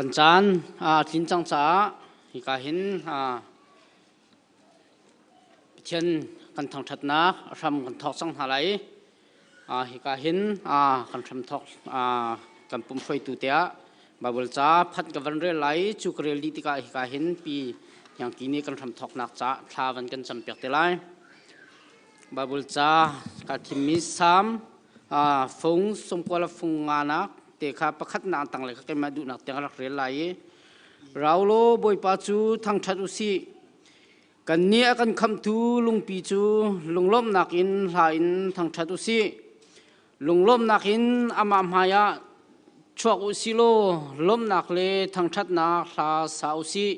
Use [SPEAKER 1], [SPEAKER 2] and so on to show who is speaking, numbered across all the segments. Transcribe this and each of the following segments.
[SPEAKER 1] Kan caan a tlin cang caah hika hin Pathian kan thangṭhatnak a hram kan thawk cang hna lai. Hika hin kan hramthawk kan pum hruaitu tiah Baibal ca phat ka van rel lai. Cu ka rel dih tikah hika hin pi Hniangki nih kan hramthawknak ca thla van kan campiak te lai. Baibal ca kaa thimmi Salm fung sawmkua le fung nganak te kha pakhatnak tanglei kha keimah duhnak tiang rak rel lai i Rau law Bawipa cu thangṭhat u sih. Kannih a kan khamhtu lungpi cu lunglawmhnak in hla in thangṭhat u sih. Lunglawmhnak in amah hmaiah chuak u sih law lawmhnak le thangṭhatnak hla sa u sih.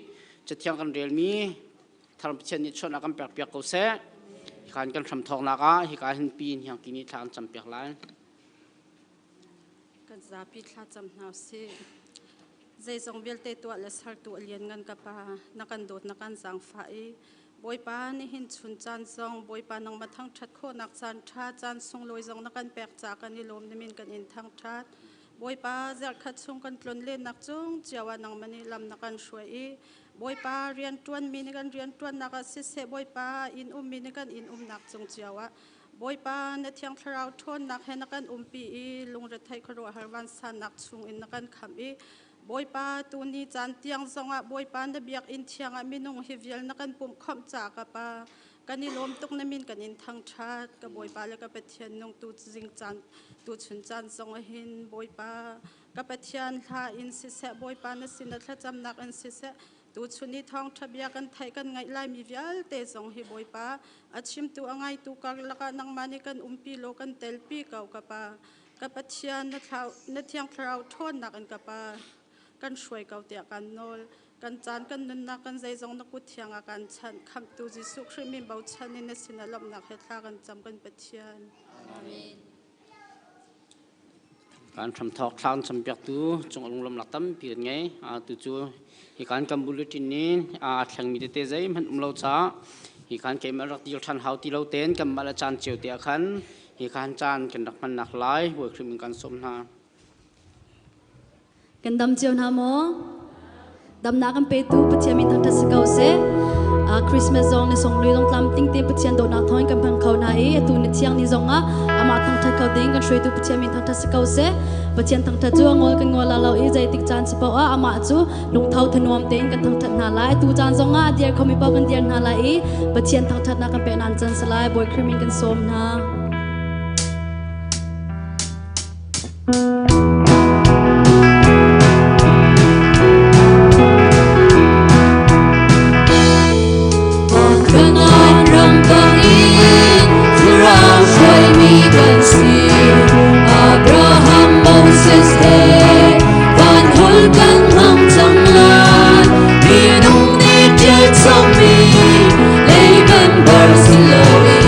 [SPEAKER 1] Cathiang kan relmi Thar Pathian nih chuahnak kan pekpiak ko seh. Hika in kan hramthawknak ah hika hin pi hniangki nih thla an campiak lai.
[SPEAKER 2] Kan zapi thla cam hna usih. Zeizong vialte tuah le sertu a lianngan ka Pa, na kan dawt na kan zaangfah i Bawipa nihin chun caan zong Bawipa nangmah thangṭhat khawhnak caan ṭha caan sunglawi zong na kan pek caah kan i lawm nimin kan in thangṭhat. Bawipa zarhkhat chung kan tlon lennak cung cio ah nangmah nih lam na kan hruai i Bawipa rianṭuanmi nih kan rianṭuannak ah siseh Bawipa inn ummi nih kan inn umnak cung cio ah Bawipa na Thiang Thlarau ṭhawnnak he na kan umpi i lungretheih khuaruahhar vansannak chungin na kan khamh i Bawipa tuni caan tiang zongah Bawipa na biakinn thiang ah minung hi vial na kan pumh khawmh caah ka Pa kan i lawm tuk na min kan in thangṭhat ka Bawipa le ka Pathian nung tu zing caan tuchun caan zong hin Bawipa ka Pathian hla in siseh Bawipa na sin na thlacamnak in siseh Tuchun i thawngṭha bia kan theih kan ngaih laimi vialte zong hi Bawipa a chimtu a ngaitu karlak ah nangmah nih kan umpi law kan telpi ko ka Pa. Ka Pathian na Thiang Thlarau ṭhawnnak in ka Pa kan hruai ko tiah kan nawl. Kan caan kan nunnak kan zeizong na kut thiang ah kan chanh. Khamhtu Jesuh Khrih min bochan in na sinah lawmhnak he thla kan cam kan Pathian.
[SPEAKER 1] Amen. Kan hramthawk thla an campiaktu cung lunglawmnak tampi kan ngei. Tu cu hi kan kan bulletin nih aa thlengmi tete zeihmanh um lo caah hi kan keimah rak dil ṭhan hau ti lo tein kanmah le caan cio te ah khan hi kan caan kan rak hmannak lai Bawi Khrih min kan sawm hna.
[SPEAKER 3] Kan dam cio hna maw? Damnak kan petu Pathian min thangṭhat si ko seh. Christmas zong ni sung lui zong tlam ting te Pathian dawtnak thawngin kan hmang kho hna i atu ni thiang ni zong ah amah thangṭhat kho ding kan hruaitu Pathian min thangṭhat si ko seh. Pathian thangṭhat cu a ngol kan ngol lo i zeitik caan si paoh ah amah cu lungtho thanuam tein kan thangṭhat hna lai. Tu caan zong ah diar khomi paoh kan diar hna lai i Pathian thangṭhatnak kan pek nan can si lai. Bawi Khrih min kan sawm hna.
[SPEAKER 4] Kanaan ram bangin thlarau hruaimi kan si. Abraham, Moses he van hol kan hmang cang lai. Minung nih ṭial chommi lei kan bar si loin.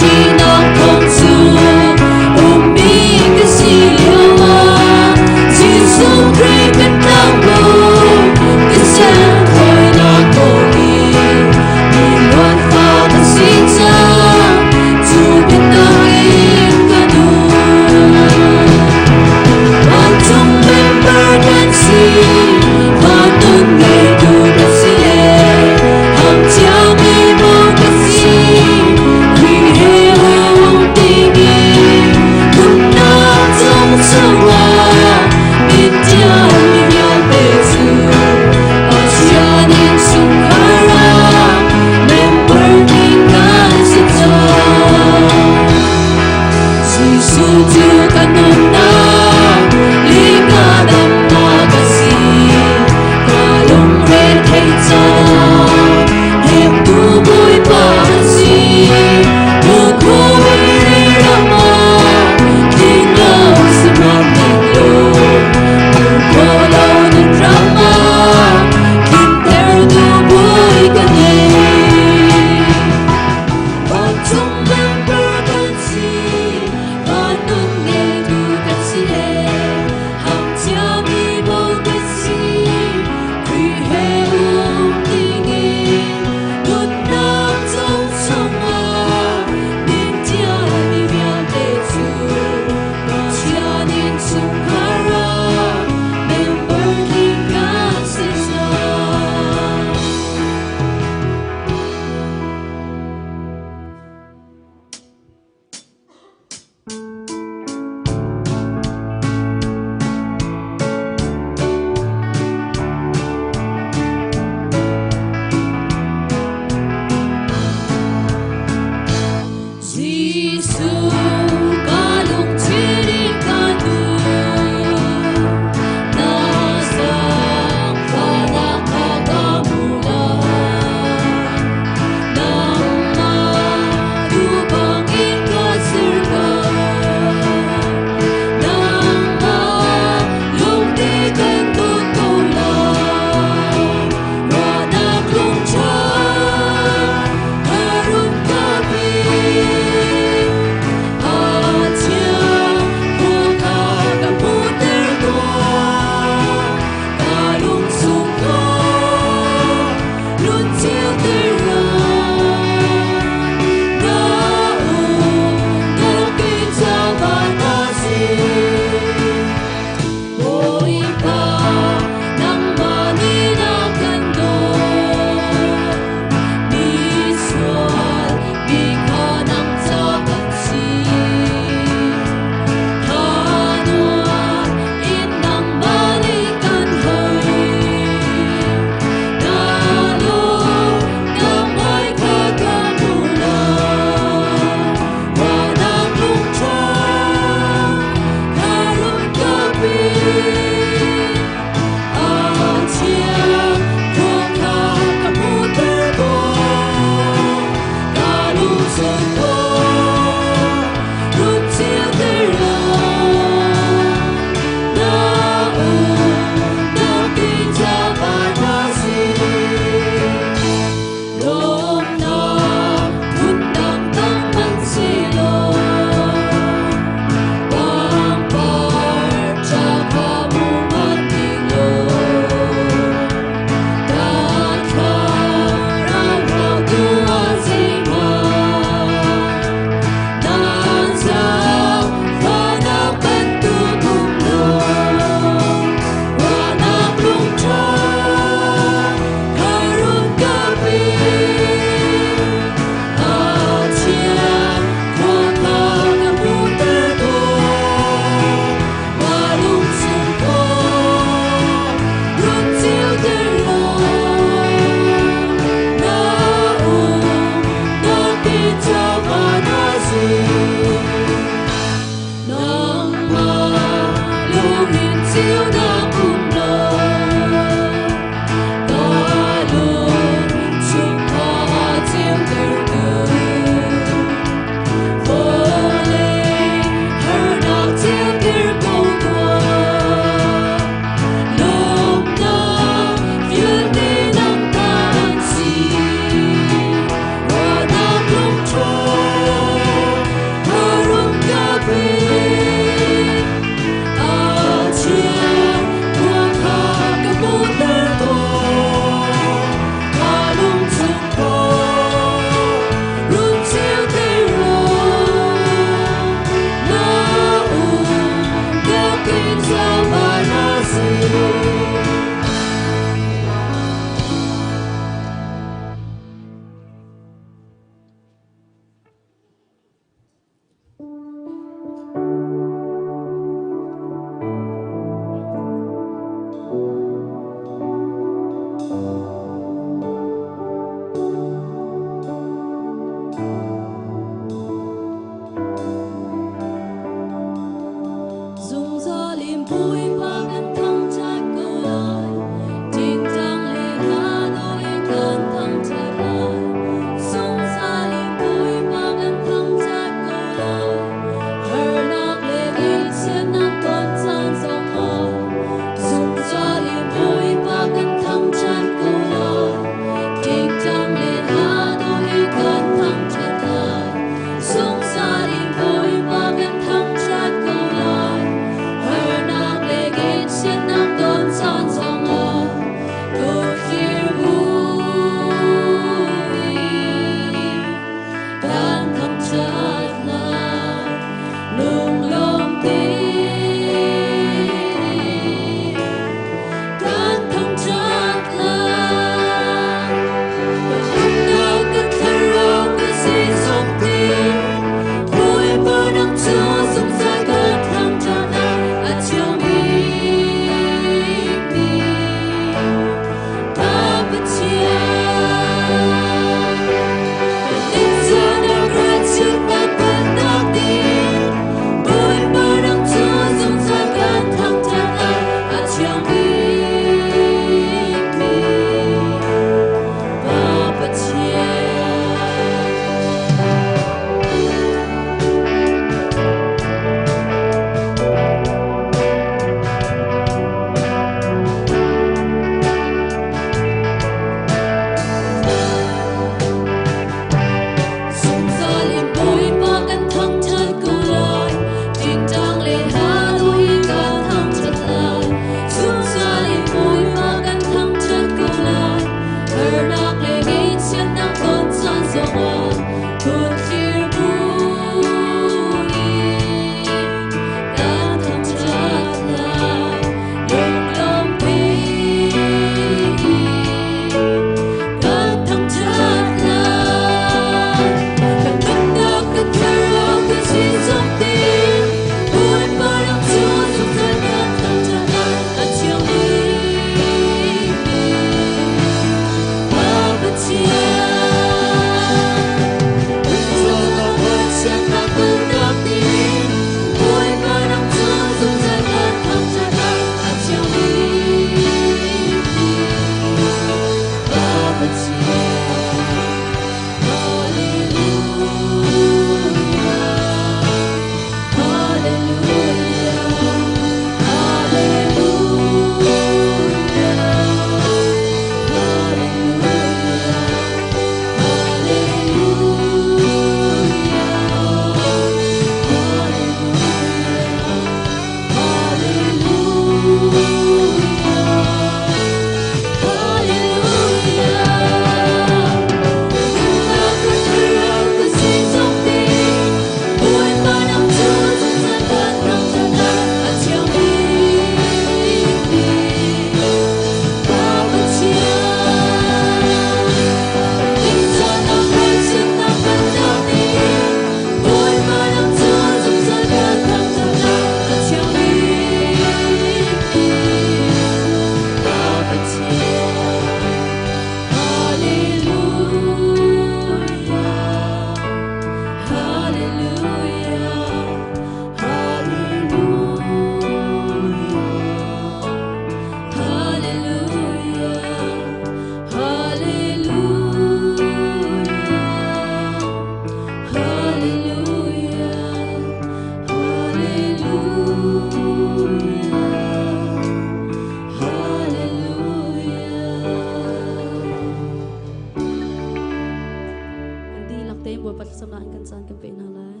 [SPEAKER 3] Thlacamnak in kan caan kan peh hna lai.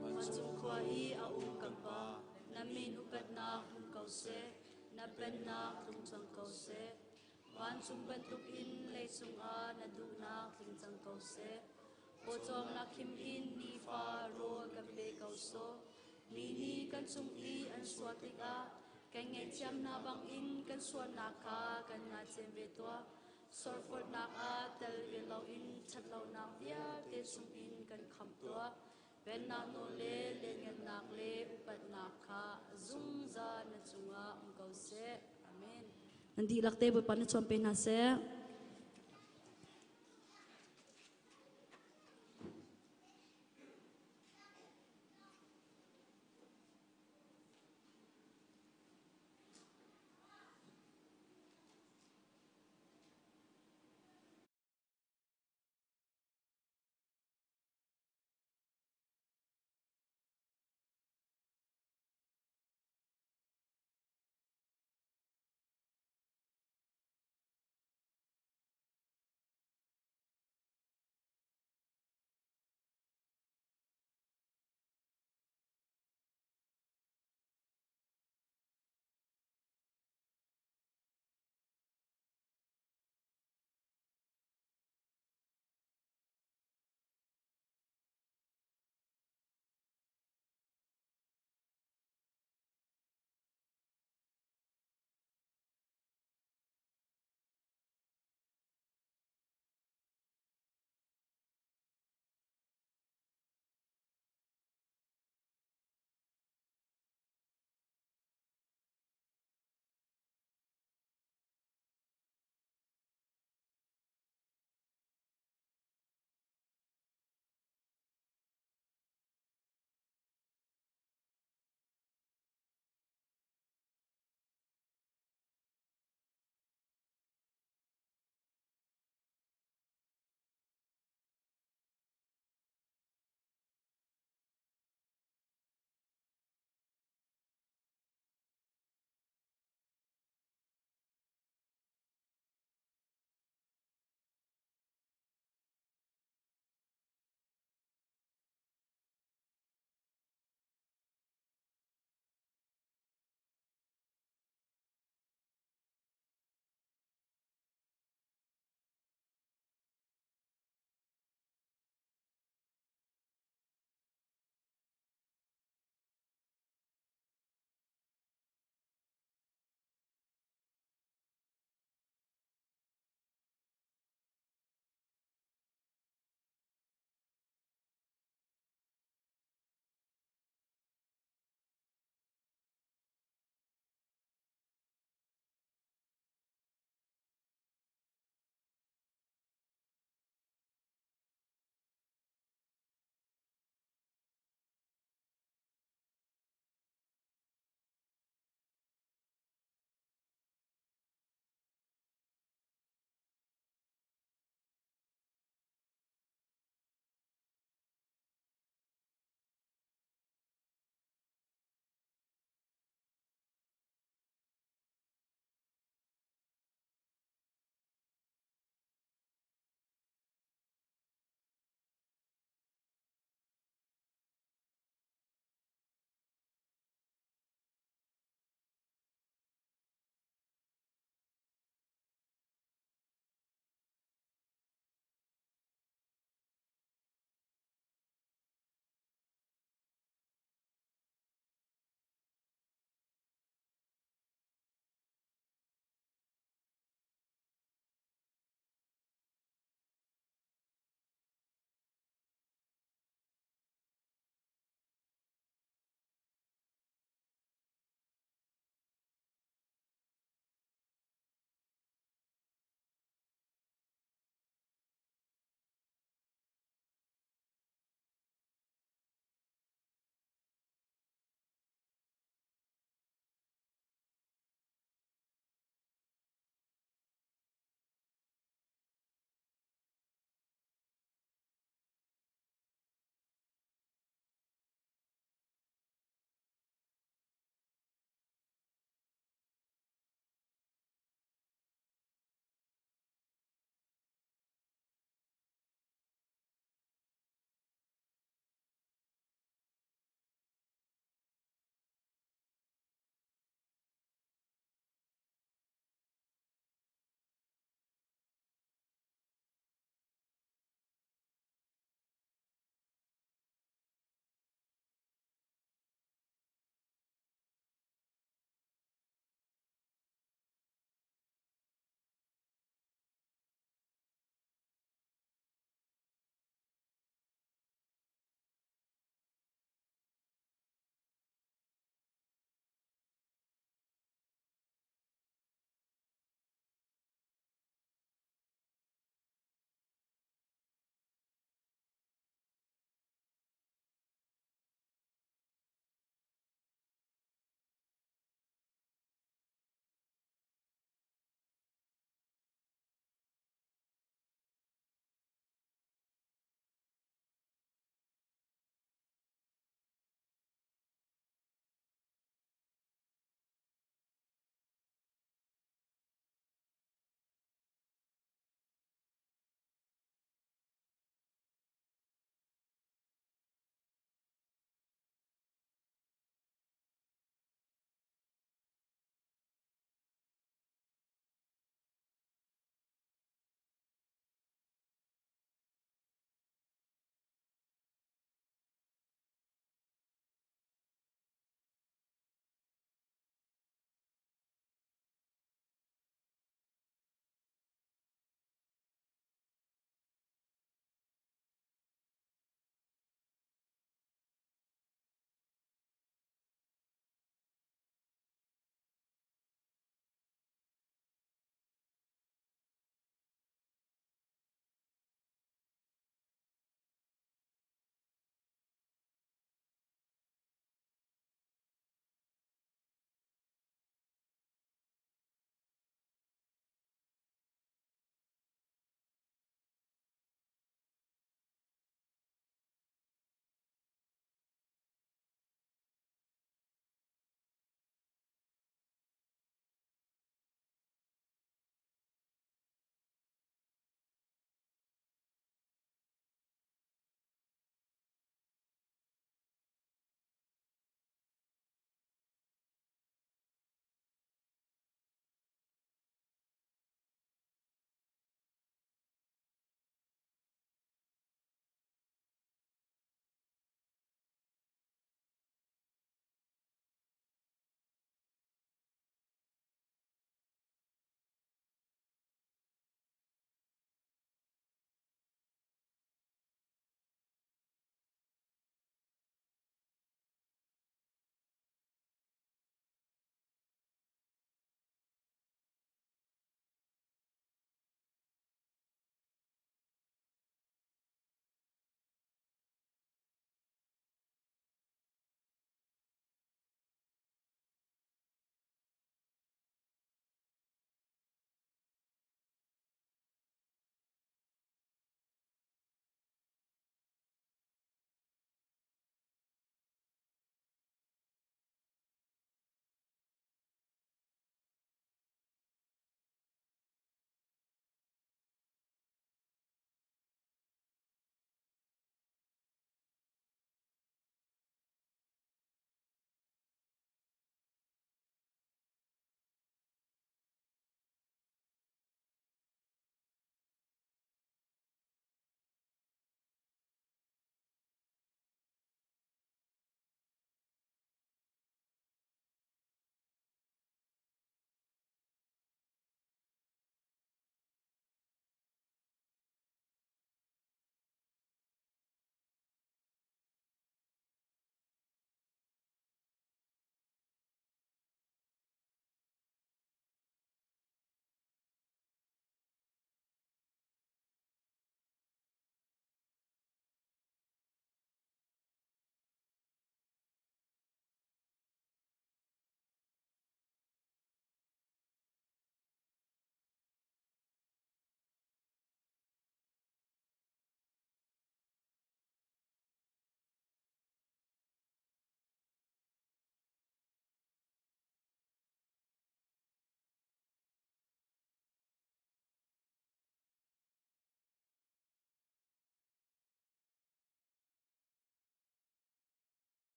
[SPEAKER 3] Vancung khua i a um kan Pa, na min upatnak um ko seh, na pennak tlung cang ko seh. Vancung bantuk in leicung ah na duhnak tling cang ko seh. Pawcawmnak khim in nifa rawl kan pe ko sawh. Mi nih kan cung i an sual tikah kan ngaihthiamnak bangin kan sualnak kha kan ngaithiam ve tuah. Sorfawtnak ah tel ve loin ṭhatlonak vialte chungin kan khamh tuah. Pennak nawl le lianngannak le upatnak kha zungzal na cungah um ko seh. Amen. Nan dihlak te Bawipa na chuan pe hna seh.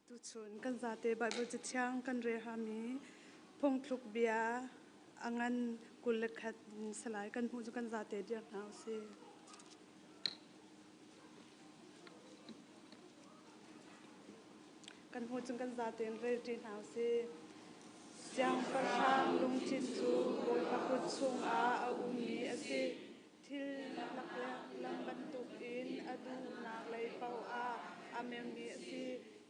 [SPEAKER 2] Tuchun kan zate Bible cathiang kan rel hami phungthluk bia a ngan 21 salai kan hmuh cu kan zate dir hna usih. Kan hmuh cun kan zate in rel ṭi hna usih. Siangpahrang lungthin cu Bawipa kut chungah a ummi a si. Thil lam bantukin a duhnak lei paoh ah a mermi a si.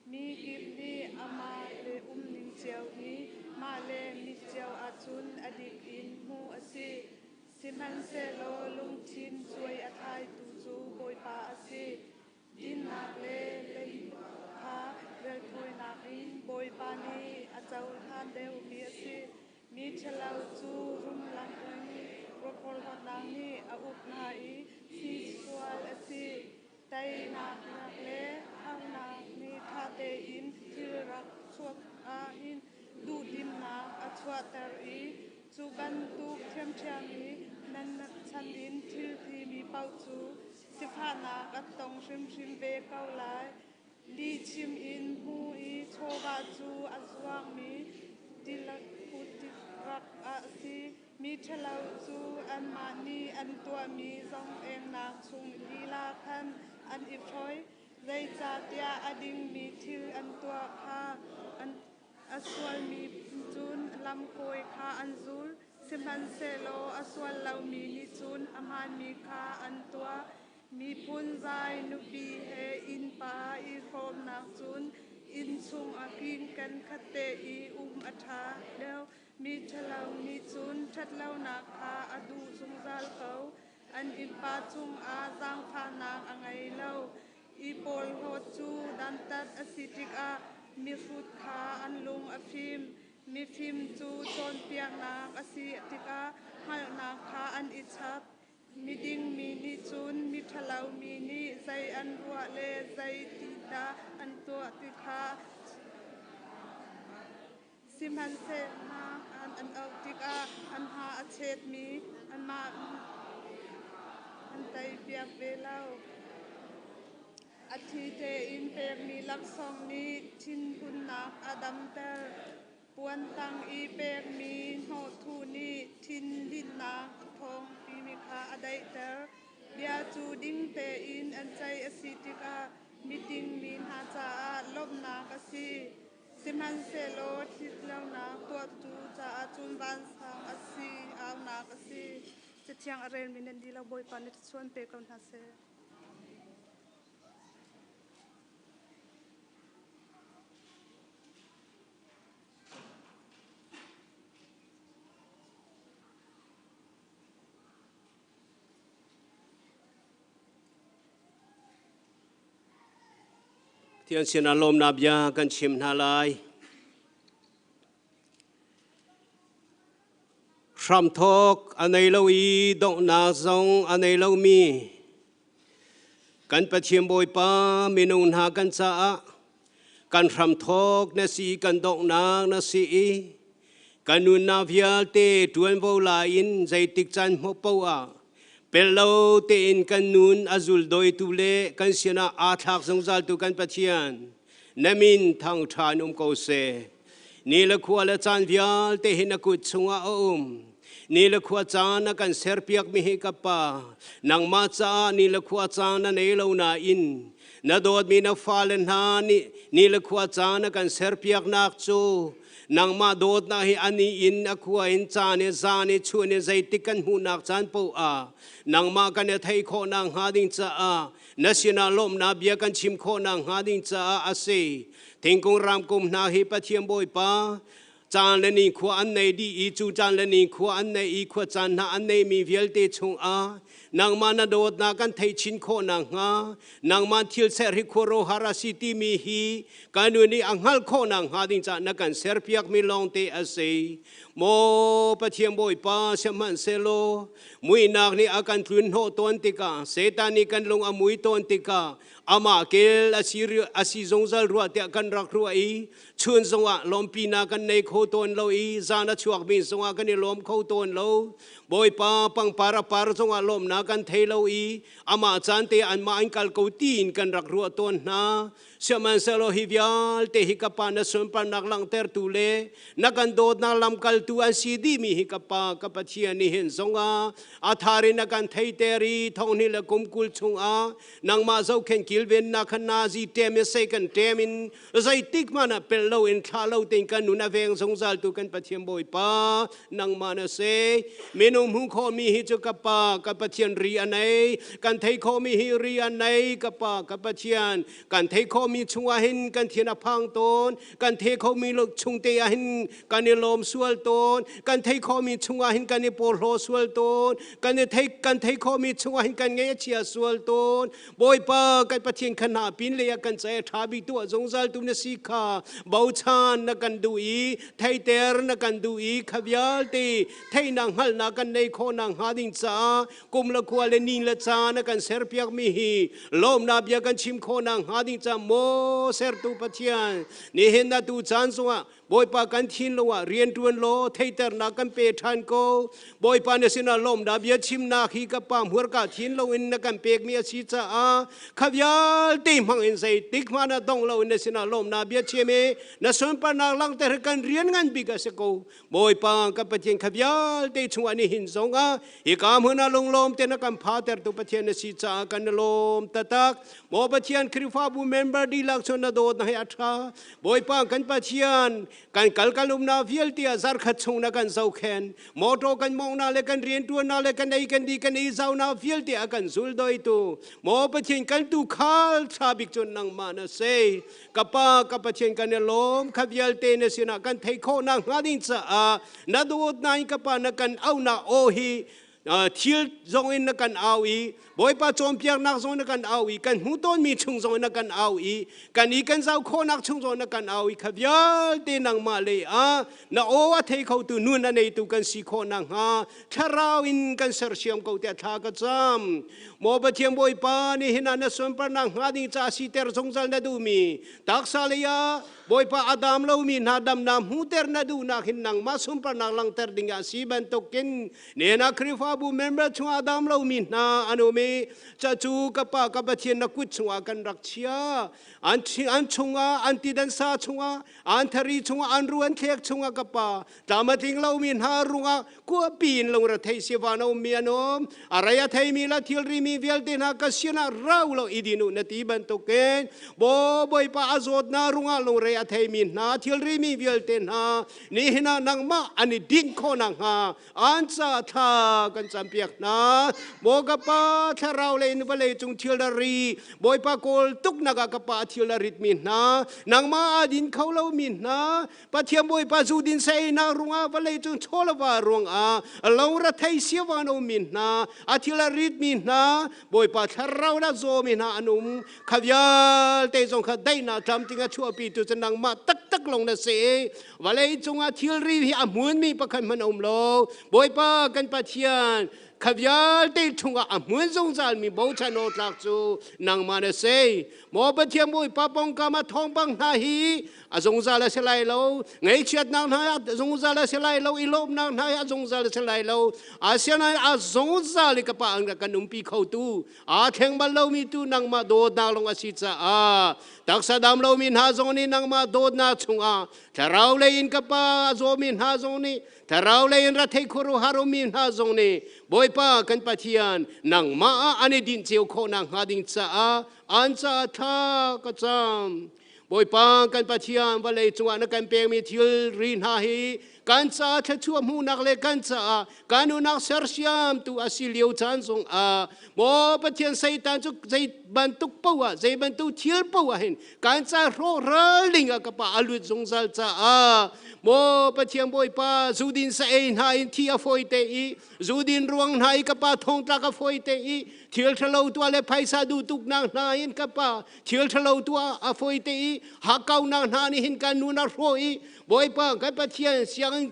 [SPEAKER 2] Mi kip nih amah le umning cio i mah le mit cio ahcun a dik in hmuh a si. Sihmanhsehlaw lungthin cuai a thlaitu cu Bawipa a si. Dinnak le leiba kha raithawinak in Bawipa nih a cohlan deuhmi a si. Mi ṭhalo cu rumlang in rawlhawlnak nih a uk hna i thlisual a si. Teinak le harnak nih ṭha tein thil rak chuak ahhin duhdimnak a chuahter i cu bantuk ṭhiamṭhiam i nan chan in thil timi paoh cu sifahnak a tong hrimhrim ve ko lai. Lihchim in hmu i chawva cu a zuangmi tirak a si. Mi ṭhalo cu anmah nih an tuahmi zong-engnak chung lila khan an i hroi, zeicahtiah a dingmi thil an tuah kha a sualmi cun lamkawi kha an zul. Sihmanhsehlaw a sual lomi nih cun a hmaanmi kha an tuah. Miphun zai nupi he innpa i hrawmnak cun innchung ah king khat te i um a ṭha deuh. Mi ṭhalo nih cun ṭhatlonak kha a duh zungzal ko. An innpa cungah zaangfahnak a ngei lo. I porhlawt cu dantat a si tikah mihrut kha an lung a fim. Mifim cu cawnpiaknak a si tikah hngalhnak kha an i chap. Miding mi nih cun miṭhalo mi nih zei an ruah le zei ti dah an tuah ti kha sihmanhsehlaw an auh tikah an hma a chetmi anmah an teipiak ve lo. A thi tein pekmi laksawng nih thinhunnak a damter. Puan tang i pekmi hnawhthuh nih thinlinhnak thawng timi kha a daihter. Bia cu ding tein an ceih a si tikah miding mi hna caah lawmhnak a si. Sihmanhsehlaw ṭhitlonak tuahtu caah cun vansang a si, aunak a si. Cathiang a relmi nan dih lo Bawipa nih thluachuah an pe ko hna seh.
[SPEAKER 5] Pathian sinah lawmnak bia kan chim hna lai. Hramthawk a nei lo i donghnak zong a nei lomi kan Pathian Bawipa minung hna kan caah kan hramthawk na si kan donghnak na si i kan nunnak vialte ṭuanvo la in zeitik caan hmuh paoh ah pel lo tein kan nun a zuldawitu le kan sinah aa thlak zungzaltu kan Pathian na min thangṭha in um ko seh. Ni le khua le caan vialte hi na kut chungah a um. Ni le khua caan na kan serpiak mi hi ka pa, nangmah caah ni le khua caan na nei lo nain na dawtmi na fale hna nih ni le khua caan na kan serpiaknak cu nangmah dawtnak hi ani in a khua in caan i zan i chun i zeitik kan hmuhnak caan paoh ah nangmah kan i theih khawhnak hnga ding caah na sinah lawmhnak bia kan chim khawhnak hnga ding caah a si. Thingkung ramkum hna hi Pathian Bawipa caan le ni khua an nei dih i cu caan le ni khua an nei i khua caan hna an neimi vialte chungah nangmah na dawtnak kan theih chin khawh nakhnga nangmah thil ser hi khuaruahhar a si timi hi kan nun i a hngalh khawh nakhnga ding caah na kan serpiakmi lawngte a si. Maw Pathian Bawipa sihmanhsehlaw muihnak nih a kan tlun hnawh tawn tikah Satan nih kan lung a mui tawn tikah Amah kel a si a si zungzal rua tiah kan rak ruah i chun zongah lawmpinak kan nei kho tawn lo i zan a chuakmi zongah kan i lawm kho tawn lo. Bawipa pangpar a par zongah lawmnak kan thei lo i amah caan te anmah an kal ko tiin kan rak ruah tawn hna. Sihmanhsehlaw hi vialte hi ka Pa na sunparnak langhtertu le na kan dawtnak lamkaltu an si dihmi hi ka Pa ka Pathian nih hin zongah a thar in a kan theiter i thonghnih le kum 20 chungah nangmah zohkhenh kilvennak kha nazi ṭem in seikan ṭem in zeitik hmanh ah pel loin thlah lo tein kan nun a veng zungzal tu kan Pathian Bawipa nangmah na si. Minung hmuh khawhmi hi cu ka Pa ka Pathian ri a nei, kan theih khawhmi hi ri a nei ka Pa ka Pathian. Kan theih khawhmi chungah hin kan thin a phang tawn, kan theih khawhmi chung te ah hin kan i lawm sual tawn, kan theih khawhmi chungah hin kan i porhlaw sual tawn, kan i theih kan theih khawhmi chungah hin kan ngaih a chia sual tawn. Bawipa kan Pathian kha hna pin lei ah kan caah ṭha bik tuah zungzal tu na si kha bochan na kan duh i theiter na kan duh i kha vialte theihnak hngalhnak kan nei khawh nakhnga ding caah kum le khua le ni le caan a kan serpiak mi hi lawmnak bia kan chim khawh nakhnga ding caah maw sertu Pathian nihin na tu caan zongah Bawipa kan thinlung ah rianṭuan law theiternak kan pe ṭhan ko. Bawipa na sinah lawmnak bia chimnak hi ka pa hmurka thinlung in na kan pekmi a si caah kha vialte hmang in zeitik hmanh ah dong loin na sinah lawmnak bia chim i na sunparnak langhter kan rian ngan bik a si ko. Bawipa kan Pathian kha vialte chungah nihin zongah hika hmun ah lunglawm te na kan phatertu Pathian na si caah kan i lawm taktak. Maw Pathian Khrihfabu member dihlak cu na dawt na hei a ṭha. Bawipa kan Pathian, kan kal kan umnak vialte ah zarkhat chung na kan zohkhen. Motor kan mawngnak le kan rianṭuannak le kan ei kan di kan i zaunak vialte a kan zul doitu. Maw Pathian kan tuukhal ṭha bik cu nangmah na si. Ka Pa, ka Pathian kan i lawm. Kha vialte na sinah kan theih khawh nakhnga ding caah na dawtnak in ka Pa na kan auhnak aw hi thil zong in na kan au i Bawipa cawnpiaknak zong na kan au i kan hmuh tawnmi chung zong in na kan au i kan i kan zau khawhnak chung zong na kan au i kha vialte nangmah lei ah na aw a thei khotu nun a neitu kan si khawh nakhnga thlarau in kan sersiam ko tiah thla ka cam. Maw Pathian Bawipa nihin ah na sunparnak hnga ding ca siter zungzal na duhmi taksa lei ah Bawipa a dam lomi hna damnak hmuhter na duhnak hin nangmah sunparnak langhter ding ah si bantukin nena Khrihfabu member chungah a dam lomi hna an um i cacu ka pa ka Pathian na kut chungah kan rak chia. An an chungah an tidansa chungah an thari chungah an ru an thlek chungah ka pa tlam a tling lomi hna rungah kuapi in lungrethei sivan a ummi an um. A rei a theimi le thilri mi vialte hna ka sinah rau lo i din u na ti bantukin Baw Bawipa a zawtnak rungah lungre a theimi hna thilri mi vialte hna nihin ah nangmah an i dinh khawh nakhnga an ca thla kan campiak hna. Maw ka pa thlarau lei in vawlei cung thil ri Bawipa kawl tuknak ah ka pa thil a ritmi hna nangmah aa din kho lomi hna Pathian Bawipa zu din seinak rungah vawlei cung chawlava ruangah lo ra thei siavan ummi hna a thil a ritmi hna Bawipa thlarau la zawmi hna an um. Kha vialte zong kha daihnak tlamtling a chuahpi tu cu nangmah taktak lawng na si. Vawlei cungah thilri hi a hmunmi pakhat hmanh a um lo. Bawipa kan Pathian kha vialte chungah a hmun zungzalmi bochan awk tlak cu nangmah na si. Maw Pathian Bawipa pawngkam ah thawngpang hna hi a zungzal a si lai lo, ngaihchiatnak hna a zungzal a si lai lo, i lawmhnak hna a zungzal a si lai lo. Asinain a zungzal i ka pa an kan umpi khotu, aa thleng bal lomi tu nangmah dawtnak lawng a si caah taksa dam lomi hna zong nih nangmah dawtnak chungah thlarau lei in ka pa a zawmi hna zong nih thlarau lei in rathei khuaruahhar ummi hna zong nih Bawipa kan Pathian nangmah ah an i dinh cio khawh nakhnga ding caah an caah thla ka cam. Bawipa kan Pathian vawlei cungah na kan pekmi thilri hna hi kan caah thluachuah hmuhnak le kan caah kan unak sersiamtu a si lio caan zongah maw Pathian Satan cu zei bantuk poah zei bantuk thil poah hin kan ca hrawhral ding ah ka pa a lut zungzal caah maw Pathian Bawipa zudin sa ei hna in thi a fawi te i zudin ruang hna i ka pa thongtlak a fawi te i thil ṭhalo tuah le phaisa duh tuknak hna in ka pa thil ṭhalo tuah a fawi te i hakkaunak hna nih hin kan nun a hrawh i Bawipa kan Pathian sianginn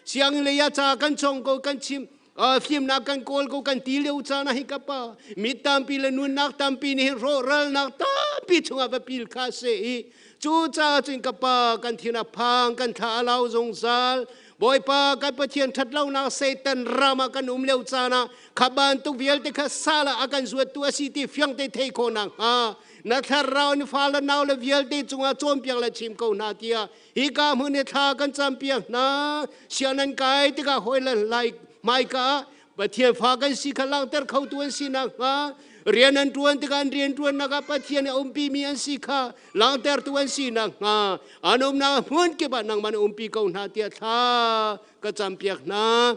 [SPEAKER 5] sianginn lei ah ca kan cawng ko kan chim. Fimnak kan kawl ko kan ti lio caan ah hi ka pa mi tampi le nunnak tampi nih rawhralnak tampi chungah va pil kha se i cu caah cun ka pa kan thin a phang kan thla a lau zungzal. Bawipa kan Pathian ṭhatlonak Satan ram ah kan um lio caan ah kha bantuk vialte kha sal ah a kan zuattu a si ti fiang te thei khawh nakhnga na thlarau in fa le nau le vialte cungah cawnpiak le chim ko hna tiah hika hmun i thla kan campiak hna. Sian an kai tikah hawi le lai hmaika ah Pathian fa kan si kha langhter khotu an si nakhnga, rian an ṭuan tikah an rian ṭuannak ah Pathian a umpimi an si kha langhtertu an si nakhnga, an umnak hmun kip ah nangmah na umpi ko hna tiah thla ka campiak hna.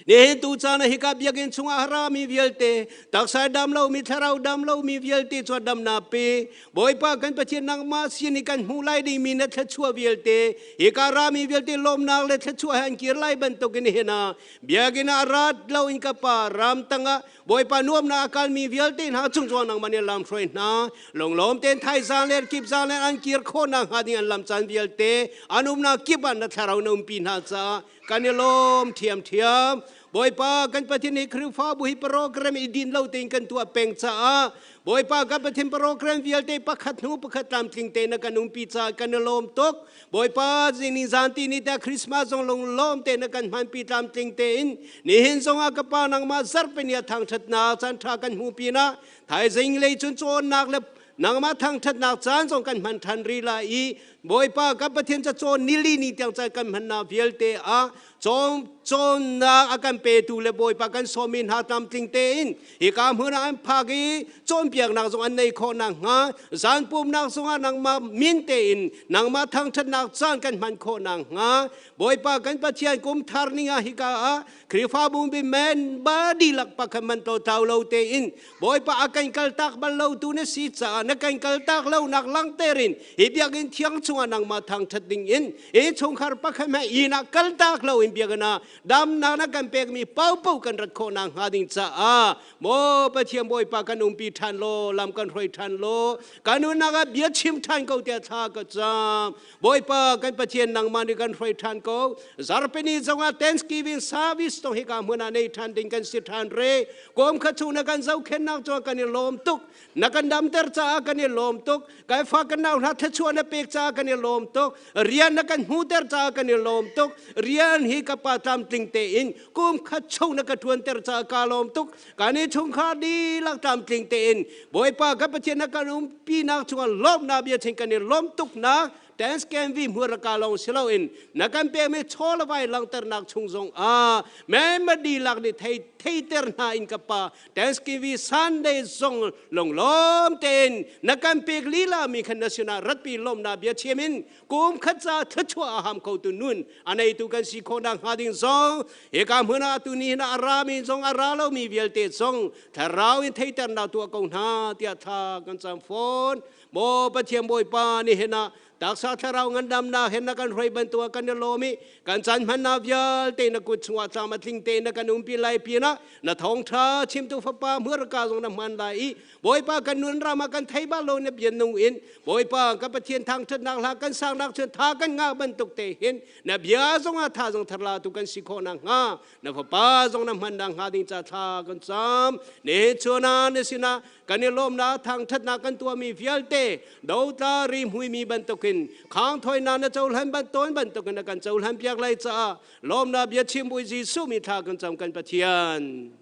[SPEAKER 5] Nihin tu caan ah hika biakinn chungah rami vialte, taksa dam lomi, thlarau dam lomi vialte cu damnak pe. Bawipa kan Pathian, nangmah sin i kan hmuh lai dingmi na thluachuah vialte, hika rami vialte lawmnak le thluachuah he an kir lai bantukin nihin ah biakinn ah rat loin ka Pa ram tangah Bawipa nuamnak a kalmi vialte hna cung cun nangmah nih lam hruai hna. Lunglawm tein thaizang le kip zang le an kir khawh nakhnga ding an lam caan vialte an umnak kip ah na thlarau na umpi hna caah kan i lawm ṭhiamṭhiam. Bawipa kan Pathian hi Khrihfabu hi program i din lo tein kan tuah peng caah Bawipa kan Pathian program vialte pakhat hnu pakhat tlamtling tein na kan umpi caah kan i lawm tuk. Bawipa zing zan ti ni te Christmas zong lunglawm tein na kan hmanpi tlamtling tein nihin zongah ka pa nangmah zarhpini a thangṭhatnak caan ṭha kan hmu pinah thaizing lei cun cawnnak le nangmah thangṭhatnak caan zong kan hman ṭhan rih lai i Bawipa kan Pathian ca cawn nili ni tiang caan kan hmannak vialte ah cawn cawnnak a kan petu le Bawipa kan sawmi hna tlamtling tein hika hmun ah an phak i cawnpiaknak zong an nei khawh nakhnga, zan pumnak zongah nangmah min tein nangmah thangṭhatnak caan kan hman khawh nakhnga, Bawipa kan Pathian, kum thar ning ah hika ah Khrihfabu bi men ba dihlak pakhat man to tau lo tein Bawipa a kan kaltak bal lo tu na si caah na kan kaltak lo nak langter in hi biakinn thiang chungah nangmah thangṭhat ding in hi chungkhar pakhat hmanh inn ah kaltak lo in biakinn ah damnak na kan pekmi paohpaoh kan rat khawh nakhnga ding caah maw Pathian Bawipa, kan umpi ṭhan law lam kan hruai ṭhan law kan nunnak ah bia chim ṭhan ko tiah thla ka cam. Bawipa kan Pathian, nangmah nih kan hruai ṭhan ko. Zarhpini zongah Thanksgiving service tong hika hmun ah nei ṭhan ding kan si ṭhan re. Kom kha chung na kan zohkhennak cu kan i lawm tuk. Na kan damter caah kan i lawm tuk. Kai fa kan nau hna thluachuah na pek caah kan i lawm tuk. Rian na kan hmuhter caah kan i lawm tuk. Rian hi ka pa tlamtling tein kum khat chung na ka ṭuanter caah ka lawm tuk. Kan i chungkhar dihlak tlamtling tein Bawipa kan Pathian na kan umpinak chungah lawmhnak bia ching kan i lawm tuknak Thanksgiving hmurka lawng si loin na kan pekmi chaw le vai langhternak chung zong ah member dihlak nih thei theiter hna in ka pa Thanksgiving Sunday zong lunglawm tein na kan pek lila mi khan na sinah ratpi lawmnak bia chim in kum khat ca thluachuah a ham kho tu nun a neitu kan si khawh nak hnga ding zong hika hmun ah tu ni hin a ra mi zong a ra lo mi vialte zong thlarau in theiternak tuah ko hna tiah thla kan cam fawn. Maw Pathian Bawipa, nihin ah taksa thlarau ngandamnak he na kan hruai bantuk kan i lawm i kan caan hmannak vialte na kut chungah tlam a tling te na kan umpi lai pinah na thawngṭha chimtu fapa hmurka zong na hman lai i Bawipa kan nun ram ah kan thei bal lo na bian nung in Bawipa kan Pathian thangṭhatnak hla kan sangnak cun tha kan ngah bantuk te hin na bia zong ah tha zong tharla tu kan si khawh nakhnga na fapa zong na hman nakhnga ding ca thla kan cam. Ne chuna na sinah kan i lawmnak thangṭhatnak kan tuahmi vialte dotla ri hmuimi bantukin khang thawinak na cohlan tawn bantukin na kan cohlan piak lai caah lawmnak bia chim bui Jesuh mi thla kan cam kan Pathian.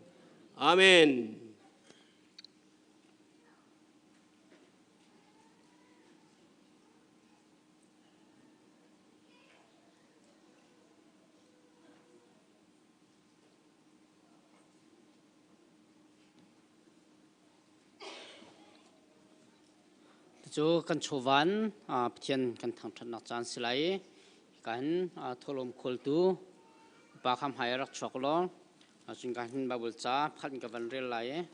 [SPEAKER 5] Amen.
[SPEAKER 1] Cu kan chawvan Pathian kan thangṭhatnak caan si lai. Kan thawhlawm khawltu upa kha hmai rak chuak law cun ka hin Bible ca pakhat in ka van rel lai.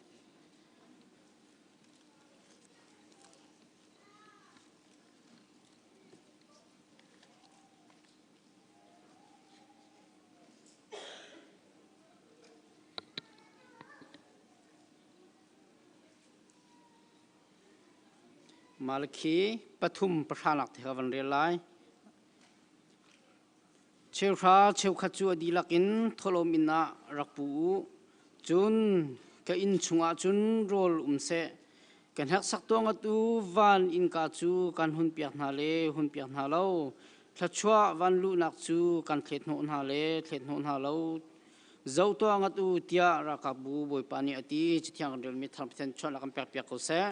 [SPEAKER 1] Malakhi 3:9 te kha van rel lai. Cheuhra cheukhat cu a dihlak in thawhlawm inn ah rak pu u. Cun ka inn chungah cun rawl um seh. Ka hneksak tuah ngat u, van innka cu kan hunpiak hna le hunpiak hna lo. Thluachuah van luhnak cu kan thlet hnawh hna le thlet hnawh hna lo. Zoh tuah ngat u, tiah ralkapbu Bawipa nih a ti. Cathiang kan relmi thar Pathian chuahnak kan pekpiak ko seh.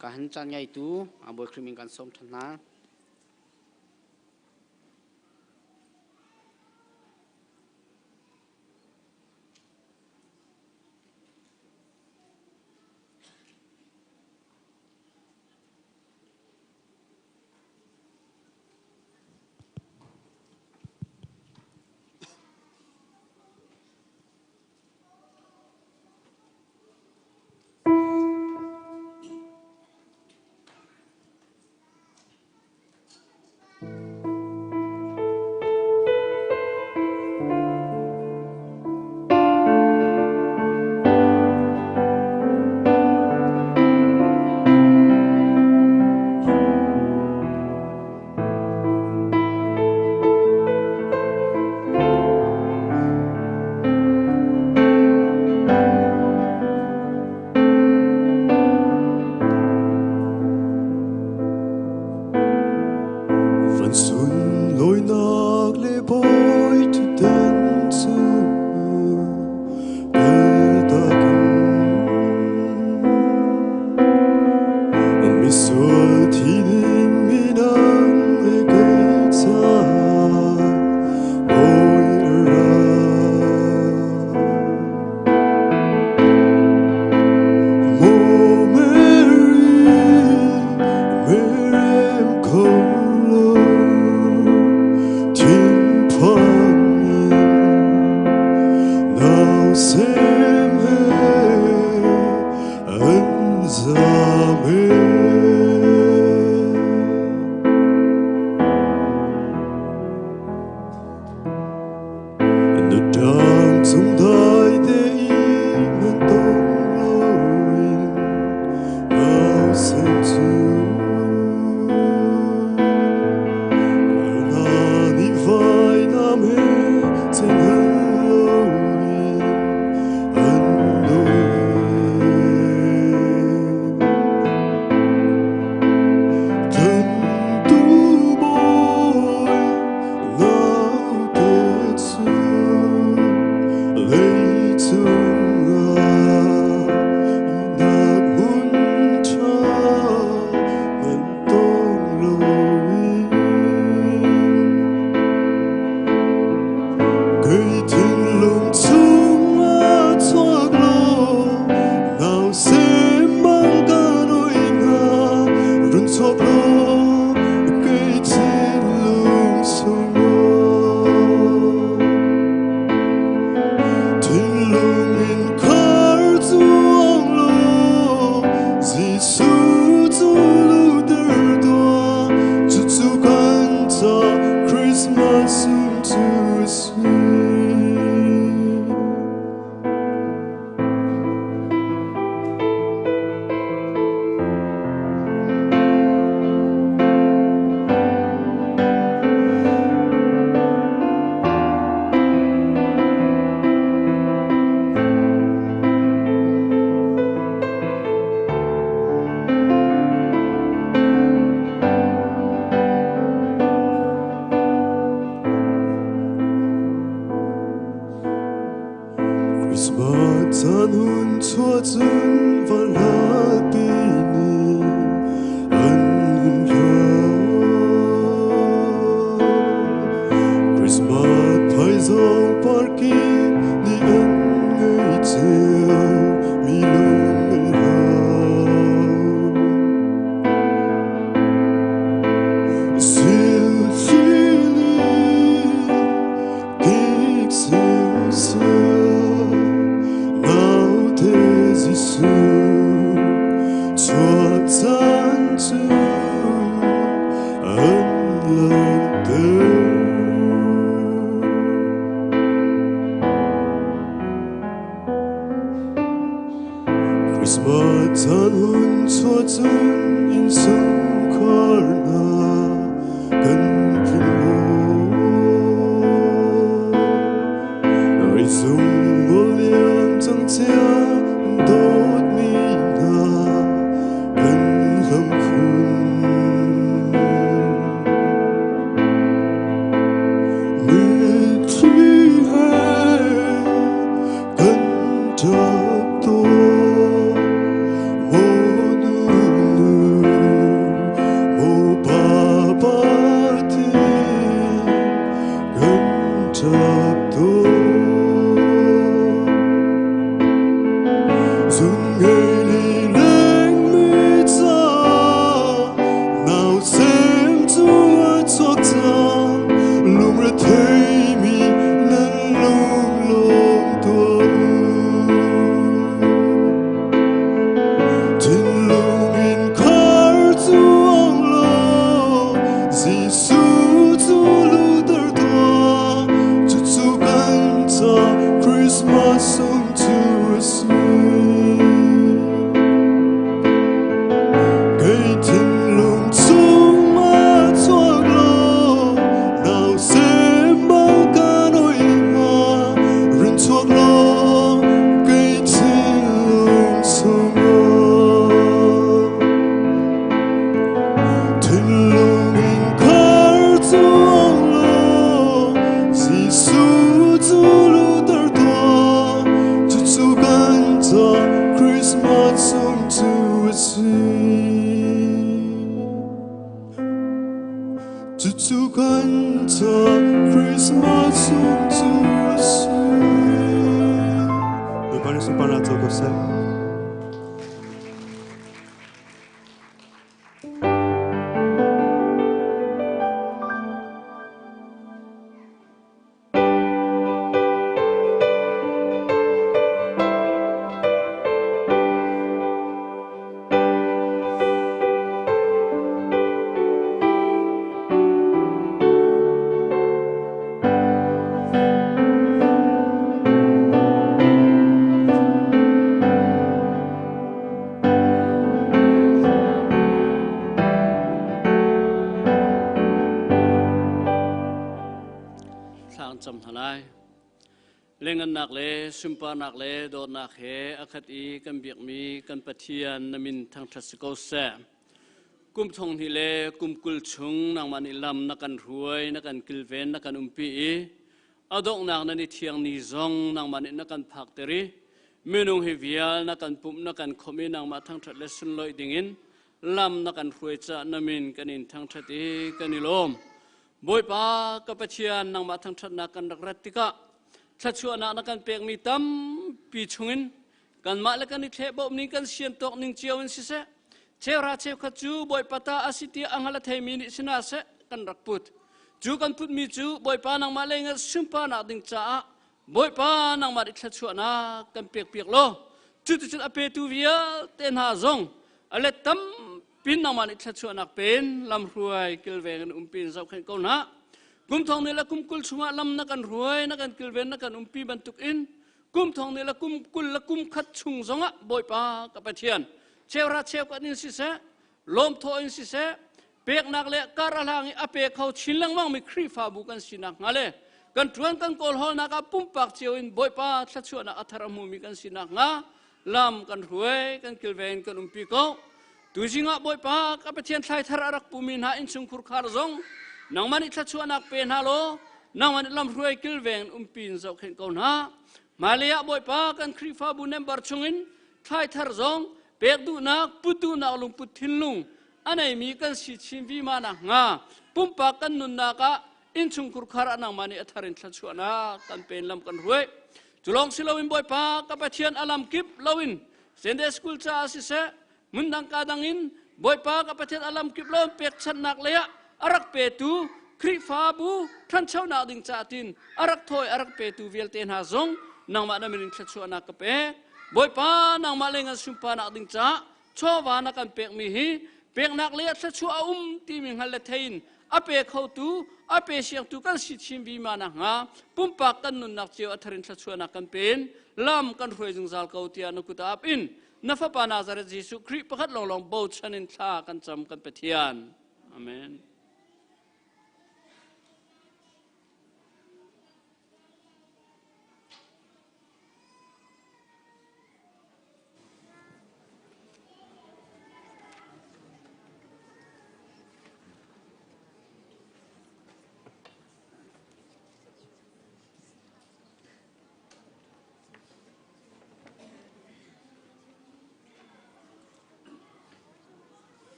[SPEAKER 1] Ka han caan ngeitu Bawi Khrih min kan sawm ṭhan hna.
[SPEAKER 6] Van sunlawinak le bawi ṭhutdan cu kaltak in misual thi ding mi nang le kei caah bawi a ra. Maw Mary, merem kho lo, thinphang in nausem he an zam e. Na ṭang cung dai tein nan tong loin nausen cu hna nih vainam he cenghngal loin an dawi. Thantu bawi naute cu leicung ah ihnak hmun ṭha nan tong loin kei thinlung chungah chuak law nausem bang ka noi hna run chuak law kei thinlung chungah thinlung in khar cuang law Jesuh cu luhter tuah cucu kan ca Christmas um cu a si. Christmas caan hun chuah cun van hlatpi nih an hun hlam. Christmas phaizawng parkip nih an ngei cio mi lung an hlam. Silhili kik siusiu naute Jesuh chuah caan cu an langhter. Christmas caan hun chuah cun innchungkhar hna kan tlung maw? Zung liam cang cia dawtmi hna kan hlam khun. Mitthli he kan ṭap tawn, maw nu nu, maw pa pa ti kan ṭap tawn. Zung ngei lilengmi ca nausem cu a chuak cang, lungretheimi nan lunglawm tuah u. Thinlung in khar cu ong law, Jesuh cu luhter tuah, cucu kan ca Christmas sung cu a si. Kei thinlung chung a chuak law, nausem bang ka noi hnga, rin chuak law, kei thinlung chungah. Thinlung in khar cu ong law, Jesuh cu luhter tuah, cucu kan ca Christmas sung cu a si. Cucu kan ca Christmas sung cu a si. Bawipa nih sunparnak co ko seh.
[SPEAKER 7] Thla an cam hna lai. Lengannak le sunparnak le dawtnak he a khat i kan biakmi kan Pathian na min thangṭhat si ko seh. Kum thong hnih le kum 20 chung nangmah nih lam na kan hruai, na kan kilven, na kan umpi i a donghnak nan i thiang ni zong nangmah nih na kan phakter i minung hi vial na kan pumh na kan khawmh i nangmah thangṭhat le sunlawih dingin lam na kan hruai caah na min kan in thangṭhat i kan i lawm. Bawipa ka Pathian nangmah thangṭhatnak kan rak rat tikah thluachuahnak na kan pekmi tampi chungin kanmah le kan i thlehbawm ning kan sian tawk ning cio in siseh cheuhra cheukhat cu Bawipa ta a si tiah a hngal a theimi nih si hna seh kan rak put. Cu kan putmi cu Bawipa nangmah lei ngat sunparnak ding caah Bawipa nangmah nih thluachuahnak kan pekpiak law cuticun a petu vialte hna zong a let tampin nangmah nih thluachuahnak pen lamhruai kilveng in umpi in zohkhenh ko hna. Kum thong nih le kum 20 chungah lam na kan hruai na kan kilven na kan umpi bantuk in kum thong nih le kum 20 le kum khat chung zongah Bawipa ka Pathian cheuhra cheukhat in siseh lawmthawh in siseh peknak le kar a hlang i a pe kho chin lengmang mi Khrihfabu kan sinak hnga le kan ṭuan kan kawl hawlnak ah pumpak cio in Bawipa thluachuahnak a thar a hmumi kan sinak hnga lam kan hruai kan kilven kan umpi ko. Tuzing ah Bawipa ka Pathian thlai thar a rak pumi hna innchungkhur khar zong nangmah nih thluachuahnak pe hna law nangmah nih lamhruai kilveng umpi in zohkhenh ko hna. Hmailei ah Bawipa kan Khrihfabu member chungin thlai thar zong pek duhnak put duhnak lungput thinlung a neimi kan si chin vima nakhnga pumpak kan nunnak ah innchungkhur khar ah nangmah nih a thar in thluachuahnak kan pen lam kan hruai. Cu lawng si loin Bawipa ka Pathian a lam kip loin Sunday school caah siseh hmundang ka dang in Bawipa ka Pathian a lam kip loin pekchanhnak lei ah a rak petu Khrihfabu ṭhanchonak ding caah tin a rak thawi a rak petu vialte hna zong nangmah na min in thluachuahnak ka pek. Bawipa nangmah lei ngan sunparnak ding caah chawva na kan pekmi hi peknak lei ah thluachuah a um timi hngal le thei in a pe khotu a pe siangtu kan si chin vima nakhnga pumpak kan nunnak cio a tharin thluachuahnak kan pen lam kan hruai zungzal ko tiah na kut ap in na fapa Nazareth Jesuh Khrih pakhat lawnglawng bochan in thla kan cam kan Pathian. Amen.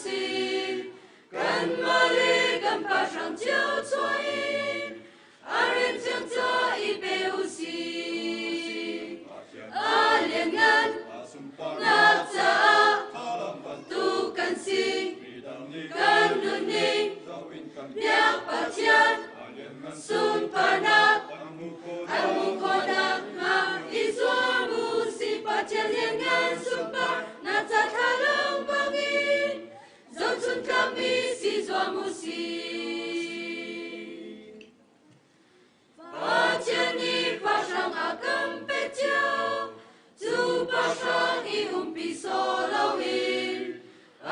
[SPEAKER 4] si. Kanmah le kan pa hrang cio chuah in a rem cio ca i pe u sih. A lianngan nak caah tu kan si. Kan nunning biak Pathian sunparnak an hmuh khawh nakhnga i zuam u sih. Pathian lianngan sunparnak ca thlalang bangin zohchun tlakmi si zuam u sih. Pathian nih pahrang a kan pek cio, cu pahrang i umpi sawh loin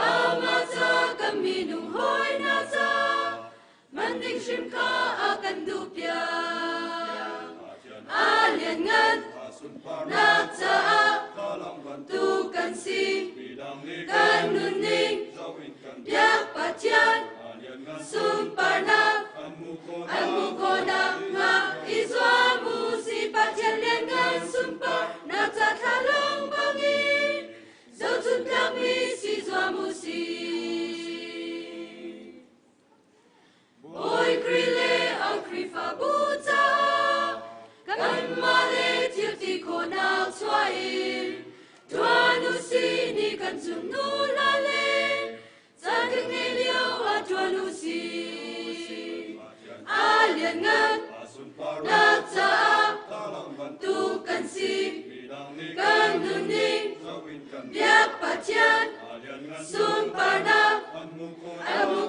[SPEAKER 4] amah ca kan minung hawi hna ca man ding hrim kha a kan duhpiak. A lianngan nak caah tu kan si, kan nunning biak Pathian sunparnak an hmuh khawh nakhnga i zuam u sih. Pathian lianngan sunparnak ca thlalang bangin zohchun tlakmi si zuam u sih. Bawi Khrih le a Khrihfabu caah kanmah le thil ti khawhnak chuah in ṭuan u sih ni kan cung nu hla le caan kan ngeih lio ah ṭuan u sih. A lianngan nak caah tu kan si, kan nunning biak Pathian sunparnak an hmuh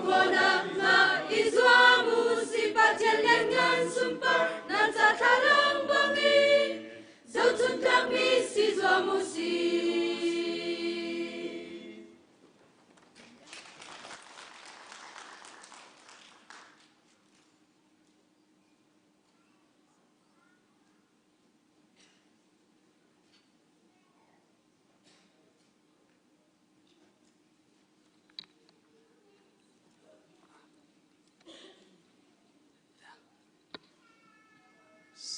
[SPEAKER 4] khawh nakhnga i zuam u sih. Pathian lianngan sunparnak ca thlalang bangin zohchun tlakmi si zuam u sih.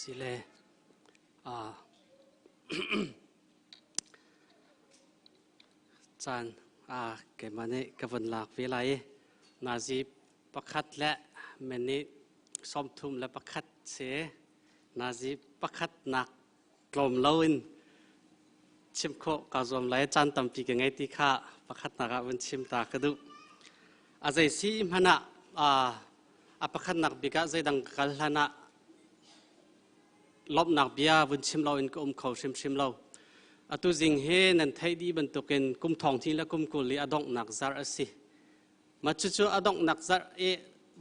[SPEAKER 8] Sile caan keimah nih ka vun lak ve lai i nazi pakhat le minute 31 si. Nazi pakhat nak tlawm loin chim khawh kaa zuam lai. Caan tampi ka ngei ti kha pakhatnak ah vun chim ta ka duh. A zei si hmanh ah a pakhatnak bik ah zeidang ka kal hlan ah lawmhnak bia vun chim loin ka um kho hrimhrim lo. Atu zing hi nan theih dih bantukin kum thong thi le kum 20 i a donghnak zarh a si. Mah cucu a donghnak zarh i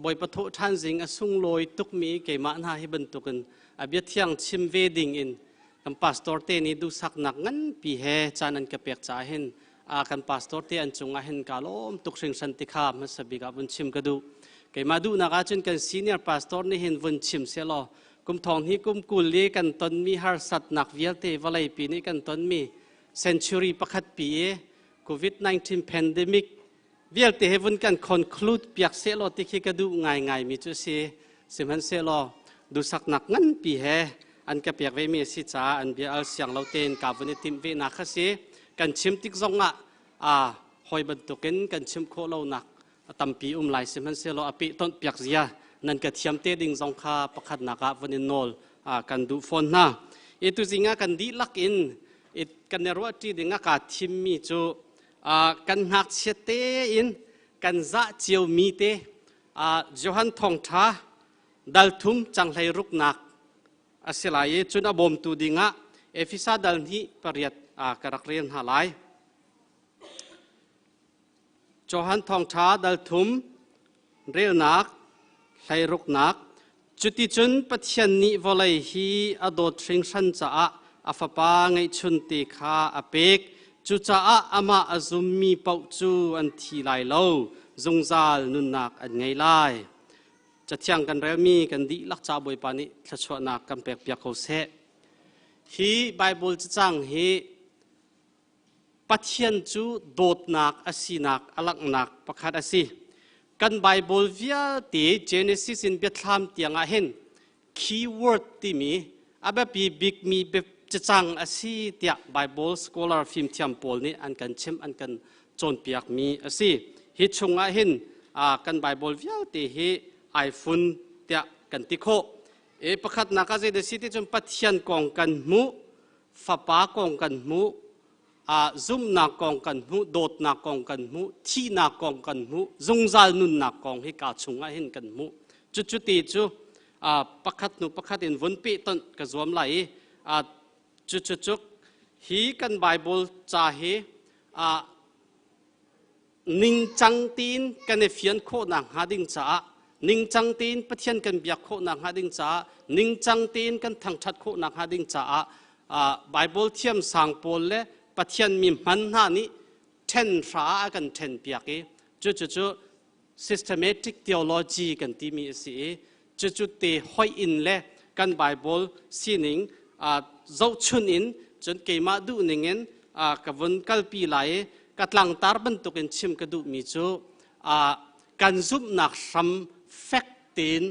[SPEAKER 8] Bawipa thawh ṭhan zing a sunglawi tukmi keimah hna hi bantukin a bia thiang chim ve ding in kan pastor te nih duhsaknak nganpi he caan an ka pek caah hin a kan pastor te an cungah hin kaa lawm tuk hringhran ti kha hmasa bik ah vun chim ka duh. Keimah duhnak ahcun kan senior pastor nih hin vun chim sehlaw kum thong hi kum 20 i kan tonmi harsatnak vialte vawleipi nih kan tonmi century pakhat pi i COVID-19 pandemic vialte he vun kan conclude piak sehlaw ti khi ka duh ngaingai mi cu si. Sihmanhsehlaw duhsaknak nganpi he an ka pek ve mi a si caah an bia al siang lo tein ka vun i timh ve nak kha si. Kan chim tik zong ah a hoi bantukin kan chim khawh lonak a tampi um lai, sihmanhsehlaw a pehtonh piak zia nan ka thiam te ding zong kha pakhatnak ah vun in nawl kan duh fawn hna. I tuzing ah kan dihlak in kan i ruahṭi ding ah kaa thimmi cu kan ngakchia tein kan zah ciomi te Johan Thawngṭha dal thum canghlei ruknak a si lai i cun a bawmtu dingah Efesa dal hnih pariat ka rak rel hna lai. Johan Thawngṭha dal thum relnak hleiruknak. Cuticun Pathian nih vawlei hi a dawt hringhran caah a Fapa ngeihchunte kha a pek. Cucaah amah a zummi paoh cu an thi lai lo, zungzal nunnak an ngei lai. Cathiang kan relmi kan dihlak ca Bawipa nih thluachuahnak kan pekpiak ko seh. Hi Baibal cacang hi Pathian cu dawtnak a sinak a langhnak pakhat a si. Kan Baibal vialte Genesis in Biathlam tiang ah hin keyword timi a biapi bikmi cacang a si tiah Bible scholar fimthiam pawl nih an kan chimh, an kan cawnpiakmi a si. Hi chungah hin kan Bible vialte hi ai fun tiah kan ti khawh. E pakhatnak ah zei si ti cun Pathian kong kan hmuh, Fapa kong kan hmuh, zumhnak kong kan hmuh, dawtnak kong kan hmuh, thihnak kong kan hmuh, zungzal nunnak kong hi ka chungah hin kan hmuh. Cucu ti cu pakhat hnu pakhat in vun pehtonh ka zuam lai i cucu cu hi kan Bible ca hi ningcang tein kan i fian khawhnak hnga ding caah ningcang tein Pathian kan biak khawhnak hnga ding caah ningcang tein kan thangṭhat khawhnak hnga ding caah Bible thiam sang pawl le Pathian mi hman hna nih ṭhen hra a kan ṭhen piak i cucu cu systematic theology kan timi a si i cucu te hoih in le kan Bible sining zohchun in cun keimah duh ning in ka vun kalpi lai i ka tlangtar bantukin chim ka duhmi cu kan zumhnak hram fek tein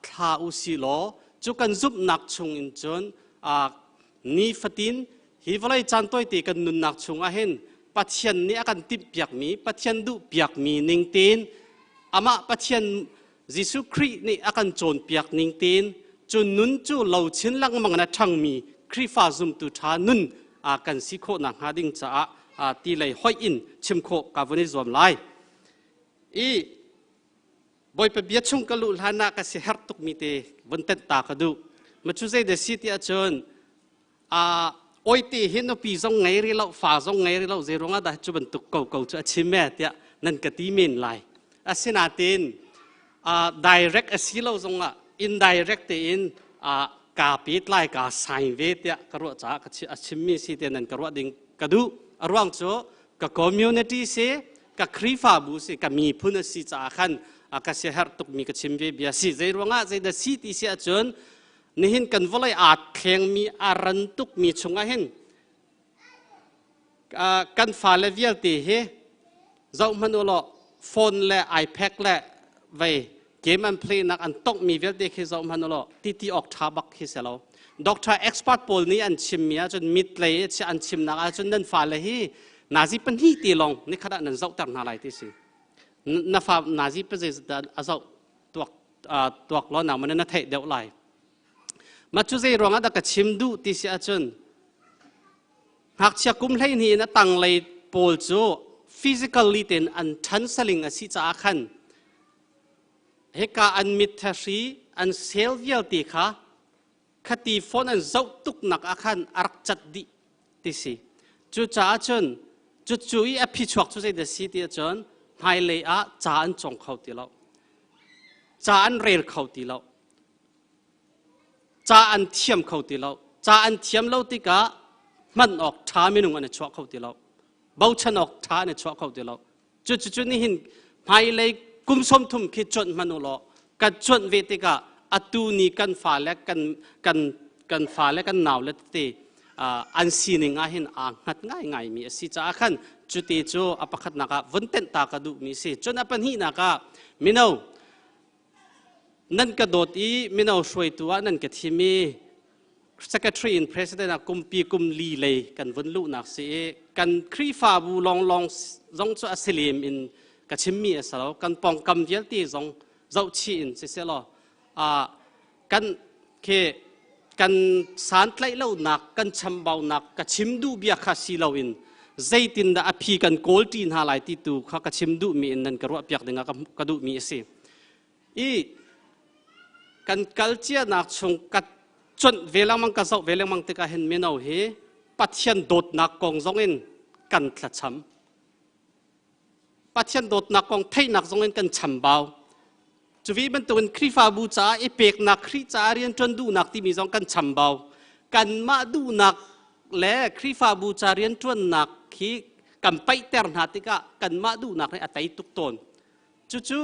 [SPEAKER 8] thla u si law cu kan zumhnak chung in cun nifatin hi vawlei caan tawite kan nunnak chung ah hin Pathian nih a kan timhpiakmi Pathian duhpiakmi ning tein amah Pathian Jesuh Khrih nih a kan cawnpiak ning tein cu nun cu lo chin lengmang in a ṭhangmi Khrihfa zumtu ṭha nun kan si khawh nakhnga ding caah ti lei hoih in chim khawh ka vun i zuam lai. I Bawipa bia chung ka luh hlan ah ka si herh tukmi te vun tenh ta ka duh. Ma cu zei da si ti ahcun oite hi nupi zong ngei ri lo fa zong ngei ri lo zei ruangah dah cu bantuk ko ko cu a chim e tiah nan ka ti men lai. Asinain direct a si lo zongah indirect tein ka pehtlai ka sign ve tiah ka ruah caah ka a chimmi si te nan ka ruah ding ka duh. A ruang cu ka community si ka Khrihfabu si ka miphun a si caah khan ka siaherh tukmi ka chim ve bia si. Zei ruangah zei dah si ti si ahcun nihin kan vawlei aa thlengmi a ran tukmi chungah hin kan fale vialte hi zoh hmanh u law phone le iPad le vei game an play nak an tonghmi vialte khi zoh hmanh u law titi awk ṭha bak khi si lo. Doctor expert pawl nih an chimmi ahcun mit lei an chimnak ahcun nan fale hi nazi pahnih ti lawng nikhat ah nan zohter hna lai ti si. Na fa nazi pa zeizat a zoh tuak tuak law nangmah na theih deuh lai. Mah cu zei ruangah dah ka chim duh ti si ahcun ngakchia kum 12 in a tanglei pawl cu physically tein an ṭhan saling a si caah khan hika an mit thahri an cell vialte kha khati phone an zoh tuknak ah khan a rak cat dih ti si. Cucaah cun cucu i a phichuak cu zeidah si ti ahcun hmailei ah ca an cawng kho ti lo. Ca an rel kho ti lo. Ca an thiam kho ti lo. Ca an thiam lo tikah hman awk ṭha minung an i chuah kho ti lo. Bochan awk ṭha an i chuah kho ti lo. Cucu nihin hmailei kum 30 khi cuanh hmanh u law kan cuanh ve tikah atu ni kan fale kan kan kan fale kan naule tete an sining ah hin aa hngat ngaingaimi a si caah khan cuti cu a pakhatnak ah vun tenh ta ka duhmi si. Cun a pahnihnak ah mino nan ka dawt i mino hruaitu ah nan ka thim i secretary in president ah kumpi kum li lei kan vun luhnak si i kan Khrihfabu lawnglawng zong cu a si lem in ka chimmi a si lo. Kan pawngkam vialte zong zohchih in siseh law kan khi kan santlaih lonak kan chambaunak ka chim duh bia kha si loin zeitindah a phi kan kawl ṭi hna lai ti tu kha ka chim duhmi in nan ka ruahpiak dingah ka duhmi a si. I kan kal cianak chung ka cuanh ve lengmang ka zoh ve lengmang tikah hin mino hi Pathian dawtnak kong zong in kan thlacham. Pathian dawtnak kong theihnak zong in kan chambau. Cuvi bantukin Khrihfabu caah i peknak, Khrih caah rianṭuan duhnak timi zong kan chambau. Kanmah duhnak le Khrihfabu ca rianṭuannak hi kan paihter hna tikah kanmah duhnak nih a tei tuk tawn. Cucu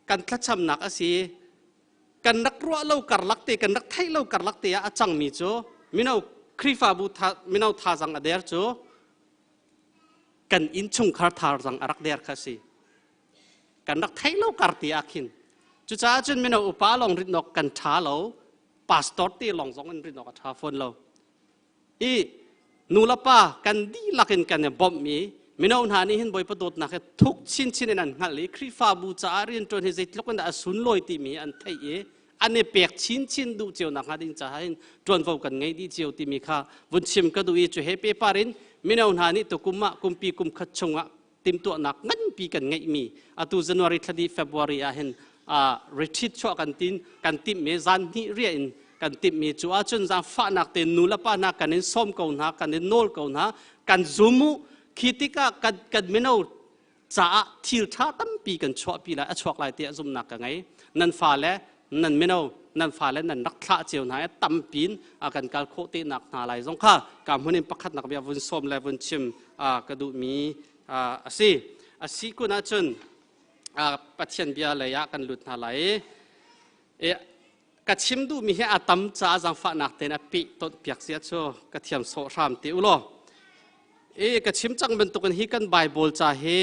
[SPEAKER 8] kan thlacamnak a si. Kan rak ruah lo karlak te, kan rak theih lo karlak te ah a cangmi cu mino Khrihfabu tha, mino thazang a der cu kan innchungkhar thazang a rak der kha a si. Kan rak theih lo kar te ah khin. Cucaah cun mino upa lawng ritnawk kan ṭha lo, pastor te lawng zong in ritnawk a ṭha fawn lo. I nu le pa kan dihlak in kan i bawmh i Mino hna nih hin Bawipa dawtnak hi thuk chinchin in an hngalh i Khrihfabu caah rianṭuan hi zeitluk in dah a sunlawi timi an theih i an i pek chinchin duh cio nakhnga ding caah hin ṭuanvo kan ngei dih cio timi kha vun chim ka duh i cu he pehpar in mino hna nih tukum ah kumpi kum khat chungah timhtuahnak nganpi kan ngeihmi atu January thla dih February ah hin retreat chuah kan tin kan timhmi zan hnih riah in kan timhmi cu ahcun zaangfahnak te nu le pa hna kan in sawm ko hna, kan in nawl ko hna, kan zum u. Khi tikah kan mino caah thil ṭha tampi kan chuahpi lai, a chuak lai tiah zumhnak ka ngei. Nan fale, nan mino, nan fale nan rak thlah cio hna i tampin a kan kal khawh te nak hna lai zong kha ka hmun in pakhat nak bia vun sawm le vun chim ka duhmi a si. A si kun ahcun Pathian bia lei ah kan lut hna lai i ka chim duhmi hi a tam caah zaangfahnak tein a peh tonh piak sia cu ka thiam sawh hram te u law. I ka chim cang bantukin hi kan Bible ca hi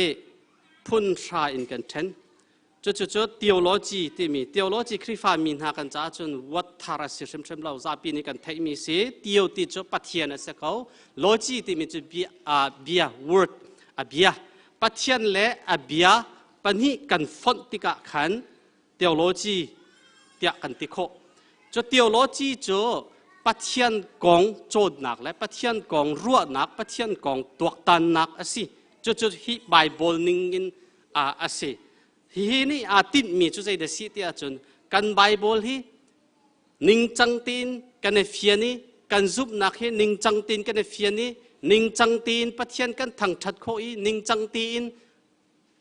[SPEAKER 8] phun hra in kan ṭhen. Cucu theology timi theology Khrihfa mi hna kan caah cun what thar a si hrimhrim lo, zapi nih kan theihmi si. Theo ti cu Pathian a si ko, logy timi cu bia, bia word, a bia, Pathian le a bia pahnih kan fonh tikah khan theology tiah kan ti khawh. Cu theology cu Pathian kong cawnnak le Pathian kong ruahnak, Pathian kong tuaktannak a si. Cucu hi Bible ning in a si. Hihi nih aa tinhmi cu zeidah si ti ahcun kan Bible hi ningcang tein kan i fian i kan zumhnak hi ningcang tein kan i fian i ningcang tein Pathian kan thangṭhat khawh i ningcang tein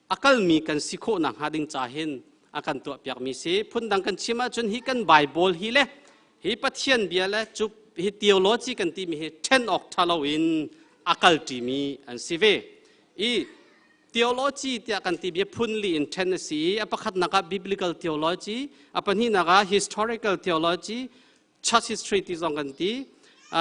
[SPEAKER 8] a kalmi kan si khawh nakhnga ding ca hin a kan tuahpiakmi si. Phundang kan chim ahcun hi kan Bible hi le hi Pathian bia le cu hi theology kan timi hi ṭhen awk ṭha loin a kalṭimi an si ve. I theology tiah kan ti bia phun li in ṭhen a si i a pakhatnak ah biblical theology, a pahnihnak ah historical theology, church history ti zong kan ti,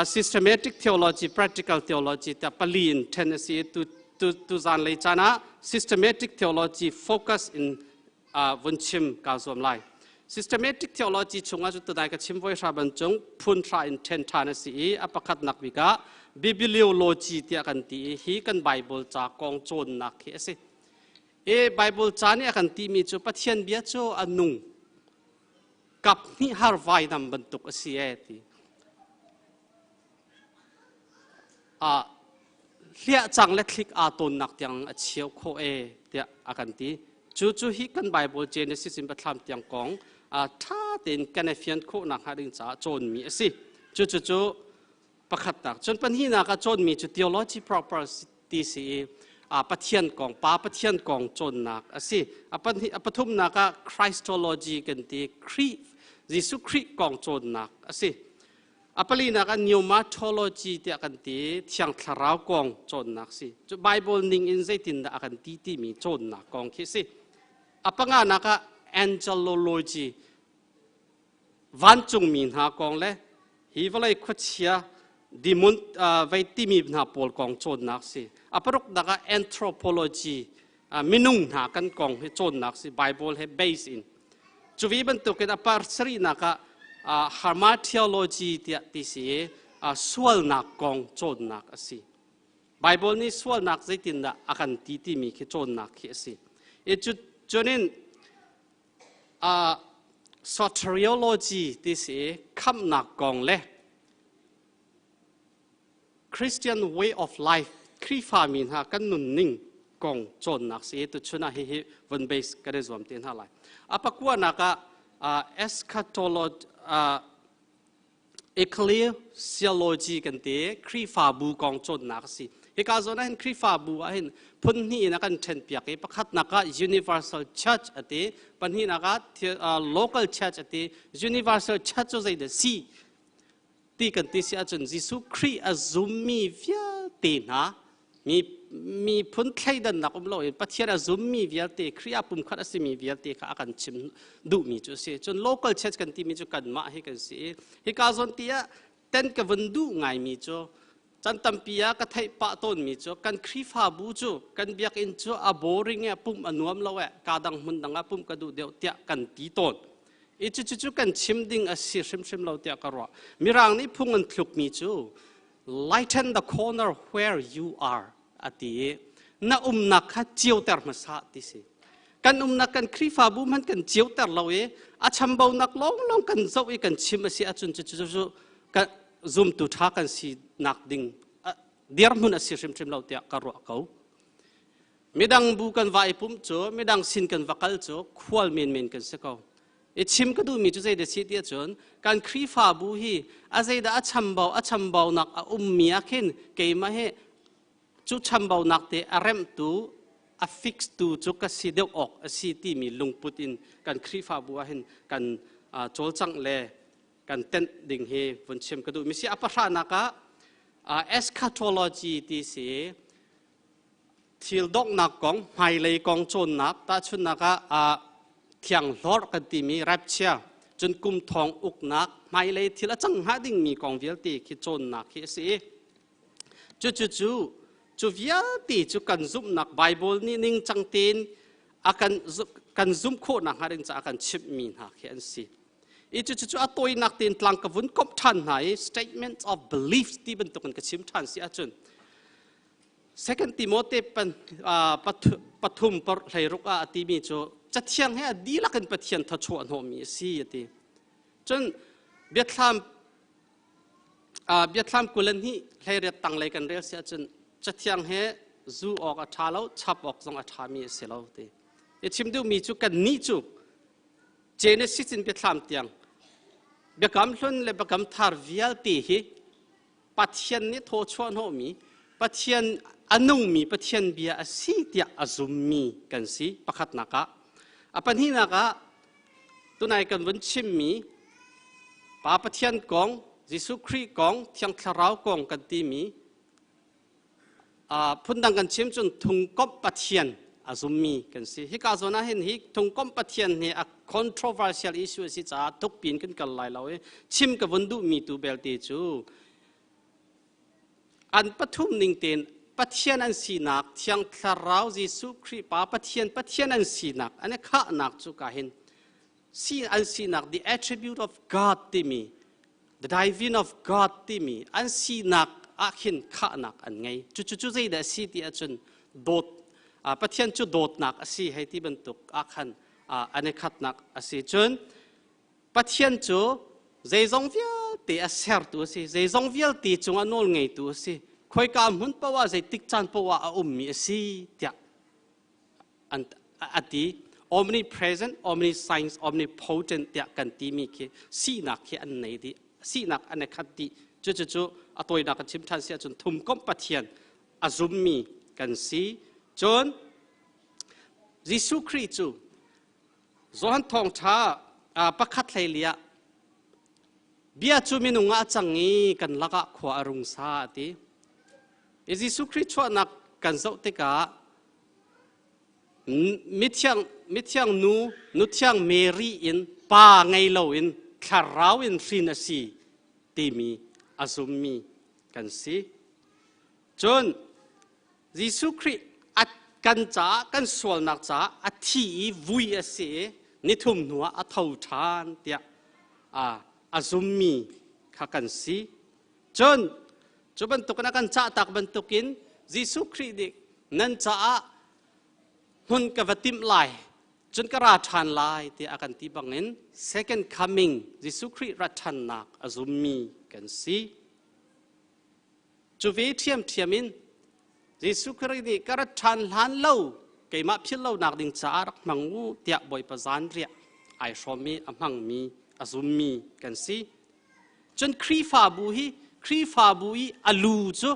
[SPEAKER 8] systematic theology, practical theology tiah pali in ṭhen a si. Tu tu tu zan lei caan ah systematic theology focus in vun chim kaa zuam lai. Systematic theology chungah cu tudai ka chim voi hra ban cung phun hra in ṭhen ṭhan a si i a pakhatnak bik ah bibliology tiah kan ti i hi kan Bible ca kong cawnnak hi a si. E Bible ca nih a kan timi cu Pathian bia cu a nung, kap hnih har vainam bantuk a si e ti. Hliah cang le thlik aa tawnnak tiang a cheu khawh e tiah a kan ti. Cu cu hi kan Bible Genesis in Biathlam tiang kong ṭha tein kan i fian khawh nakhnga ding caah cawnmi a si. Cu cu cu pakhatnak. Cun pahnihnak ah cawnmi cu theology proper ti si i Pathian kong, Pa Pathian kong cawnnak a si. A pathumnak ah Christology kan ti, Khrih, Jesuh Khrih kong cawnnak a si. A palinak ah pneumatology tiah kan ti, Thiang Thlarau kong cawnnak si. Cu Bible ning in zeitindah a kan ti timi cawnnak kong khi si. A panganak ah angelology, vancungmi hna kong le hi vawlei khuachia demon vei timi hna pawl kong cawnnak si. A paruknak ah anthropology, minung hna kan kong hi cawnnak si, Bible he base in. Cu vi bantukin a pasarihnak ah hamartiology tiah ti si i sualnak kong cawnnak a si. Bible nih sualnak zeitindah a kan ti timi khi cawnnak khi a si. I cu cunin soteriology ti si i khamhnak kong le Christian way of life, Khrihfami hna kan nunning kong cawnnak si. Tuchun ah hihi vun base kan i zuam te hna lai. A pakuanak ah eschatology, ecclesiology kan ti, Khrihfabu kong cawnnak a si. Hika zawn ah hin Khrihfabu ah hin phun hnih in a kan ṭhen piak i pakhatnak ah universal church a ti, pahnihnak ah local church a ti. Universal church cu zeidah si ti kan ti si ahcun Jesuh Khrih a zummi vialte hna, mi miphun thleidannak um loin Pathian a zummi vialte, Khrih ah pumkhat a simi vialte kha a kan chim duhmi cu a si. Cun local church kan timi cu kanmah hi kan si i hika zawn ti ah ten ka vun duh ngaimi cu can tampi ah ka theih pah tawnmi cu kan Khrihfabu cu, kan biakinn cu a boring e, pumh a nuam lo e, ka dang hmun dang ah pumh ka duh deuh tiah kan ti tawn. I cucu kan chim ding a si hrimhrim lo tiah ka ruah. Mirang nih phung an thlukmi cu "Lighten the corner where you are" a ti i. Na umnak kha cioter hmasa ti si. Kan umnak kan Khrihfabu hmanh kan cioter lo i a chambaunak lawnglawng kan zoh i kan chim a si ahcun cu cu cu kan zumtu ṭha kan sinak ding dirhmun a si hrimhrim lo tiah ka ruah ko. Midang bu kan va i pumh cu, midang sin kan va kal cu khual menmen kan si ko. I chim ka duhmi cu zeidah si ti ahcun kan Khrihfabu hi a zeidah a chambau a chambaunak a ummi ah khin keimah hi cu chambaunak te a remhtu a fix tu cu ka si deuh awk a si timi lungput in kan Khrihfabu ah hin kan cawlcangh le kan tenh ding hi vun chim ka duh mi si. A pahranak ah eschatology ti si, thil donghnak kong, hmailei kong cawnnak. Tahchunhnak ah thianghlorh kan timi rapture, cun kum thong uknak, hmailei thil a cang hnga dingmi kong vialte khi cawnnak khi a si. Cu cu cu cu vialte cu kan zumhnak Bible nih ningcang tein a kan kan zumh khawhnak hnga ding caah kan chimhmi hna khi an si. I cu cu a tawinak tein tlang ka vun komh ṭhan hna i statement of beliefs ti bantukin ka chim ṭhan si ahcun, Second Timothy pan pathum por hleiruk ah a timi cu Cathiang he a dihlak in Pathian thawchuah hnawhmi a si a ti. Cun Biathlam Biathlam 22 18 tanglei kan rel si ahcun Cathiang he zu awk a ṭha lo, chap awk zong a ṭhami a si lo ti. I chim duhmi cu kannih cu Genesis in Biathlam tiang Biakam Hlun le Biakam Thar vialte hi Pathian nih thawchuah hnawhmi, Pathian a nungmi Pathian bia a si tiah a zummi kan si pakhatnak ah. A pahnihnak ah tunai kan vun chimmi Pa Pathian kong, Jesuh Khrih kong, Thiang Thlarau kong kan timi phundang kan chim cun thungkomh Pathian a zummi kan si. Hika zawn ah hin hi thungkomh Pathian hi a controversial issue a si caah thukpi in kan kal lai lo i chim ka vun duhmi tu belte cu an pathum ning tein Pathian an sinak, Thiang Thlarau, Jesuh Khrih, Pa Pathian, Pathian an sinak, an i khahnak cu ka hin si an sinak, the attribute of God timi, the divine of God timi an sinak ah khin khahnak an ngei. Cucu cu zeidah a si ti ahcun dawt, Pathian cu dawtnak a si hei ti bantuk ah khan an i khatnak a si. Cun Pathian cu zeizong vialte a sertu a si, zeizong vialte cungah nawl ngeitu a si, khoika hmun paoh ah zeitik caan paoh ah a ummi a si tiah an a ti. Omnipresent, omniscience, omnipotent tiah kan timi khi sinak khi an nei dih, sinak an i khat dih. Cucu cu a tawinak kan chim ṭhan si ahcun thumkomh Pathian a zummi kan si. Cun Jesuh Khrih cu Johan Thawngṭha pakhat hleili ah bia cu minung ah a cang i kan lakah khua a rung sa a ti. I Jesuh Khrih chuahnak kan zoh tikah mithiang mithiang nu nuthiang Mary in pa ngei loin thlarau in hrin a si timi a zummi kan si. Cun Jesuh Khrih a kan caah, kan sualnak caah a thi i vui a si i nithum hnuah a tho ṭhan tiah a zummi kha kan si. Cun cu bantukin a kan cahtak bantukin Jesuh Khrih nih nan caah hmun ka va timh lai, cun ka ra ṭhan lai tiah a kan ti bangin second coming, Jesuh Khrih rat ṭhannak a zummi kan si. Cu ve ṭhiamṭhiam in Jesuh Khrih nih ka rat ṭhan hlan lo keimah philh lonak ding caah rak hmang u tiah Bawipa zanriah ai hrawm i a hmangmi, a zummi kan si. Cun Khrihfabu hi Khrihfabu i a lu cu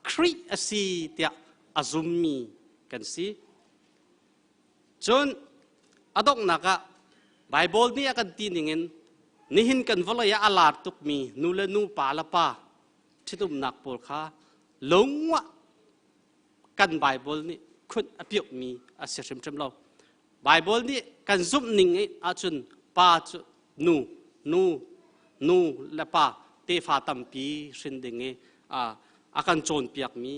[SPEAKER 8] Khrih a si tiah a zummi kan si. Cun a donghnak ah Baibal nih a kan ti ningin nihin kan vawlei ah a lar tukmi nu le nu, pa le pa ṭhitumnak pawl kha lungah kan Baibal nih khunh a piokmi a si hrimhrim lo. Baibal nih kan zumh ning ahcun pa cu nu, nu, nu le pa tefa tampi hrin ding i a kan cawnpiakmi,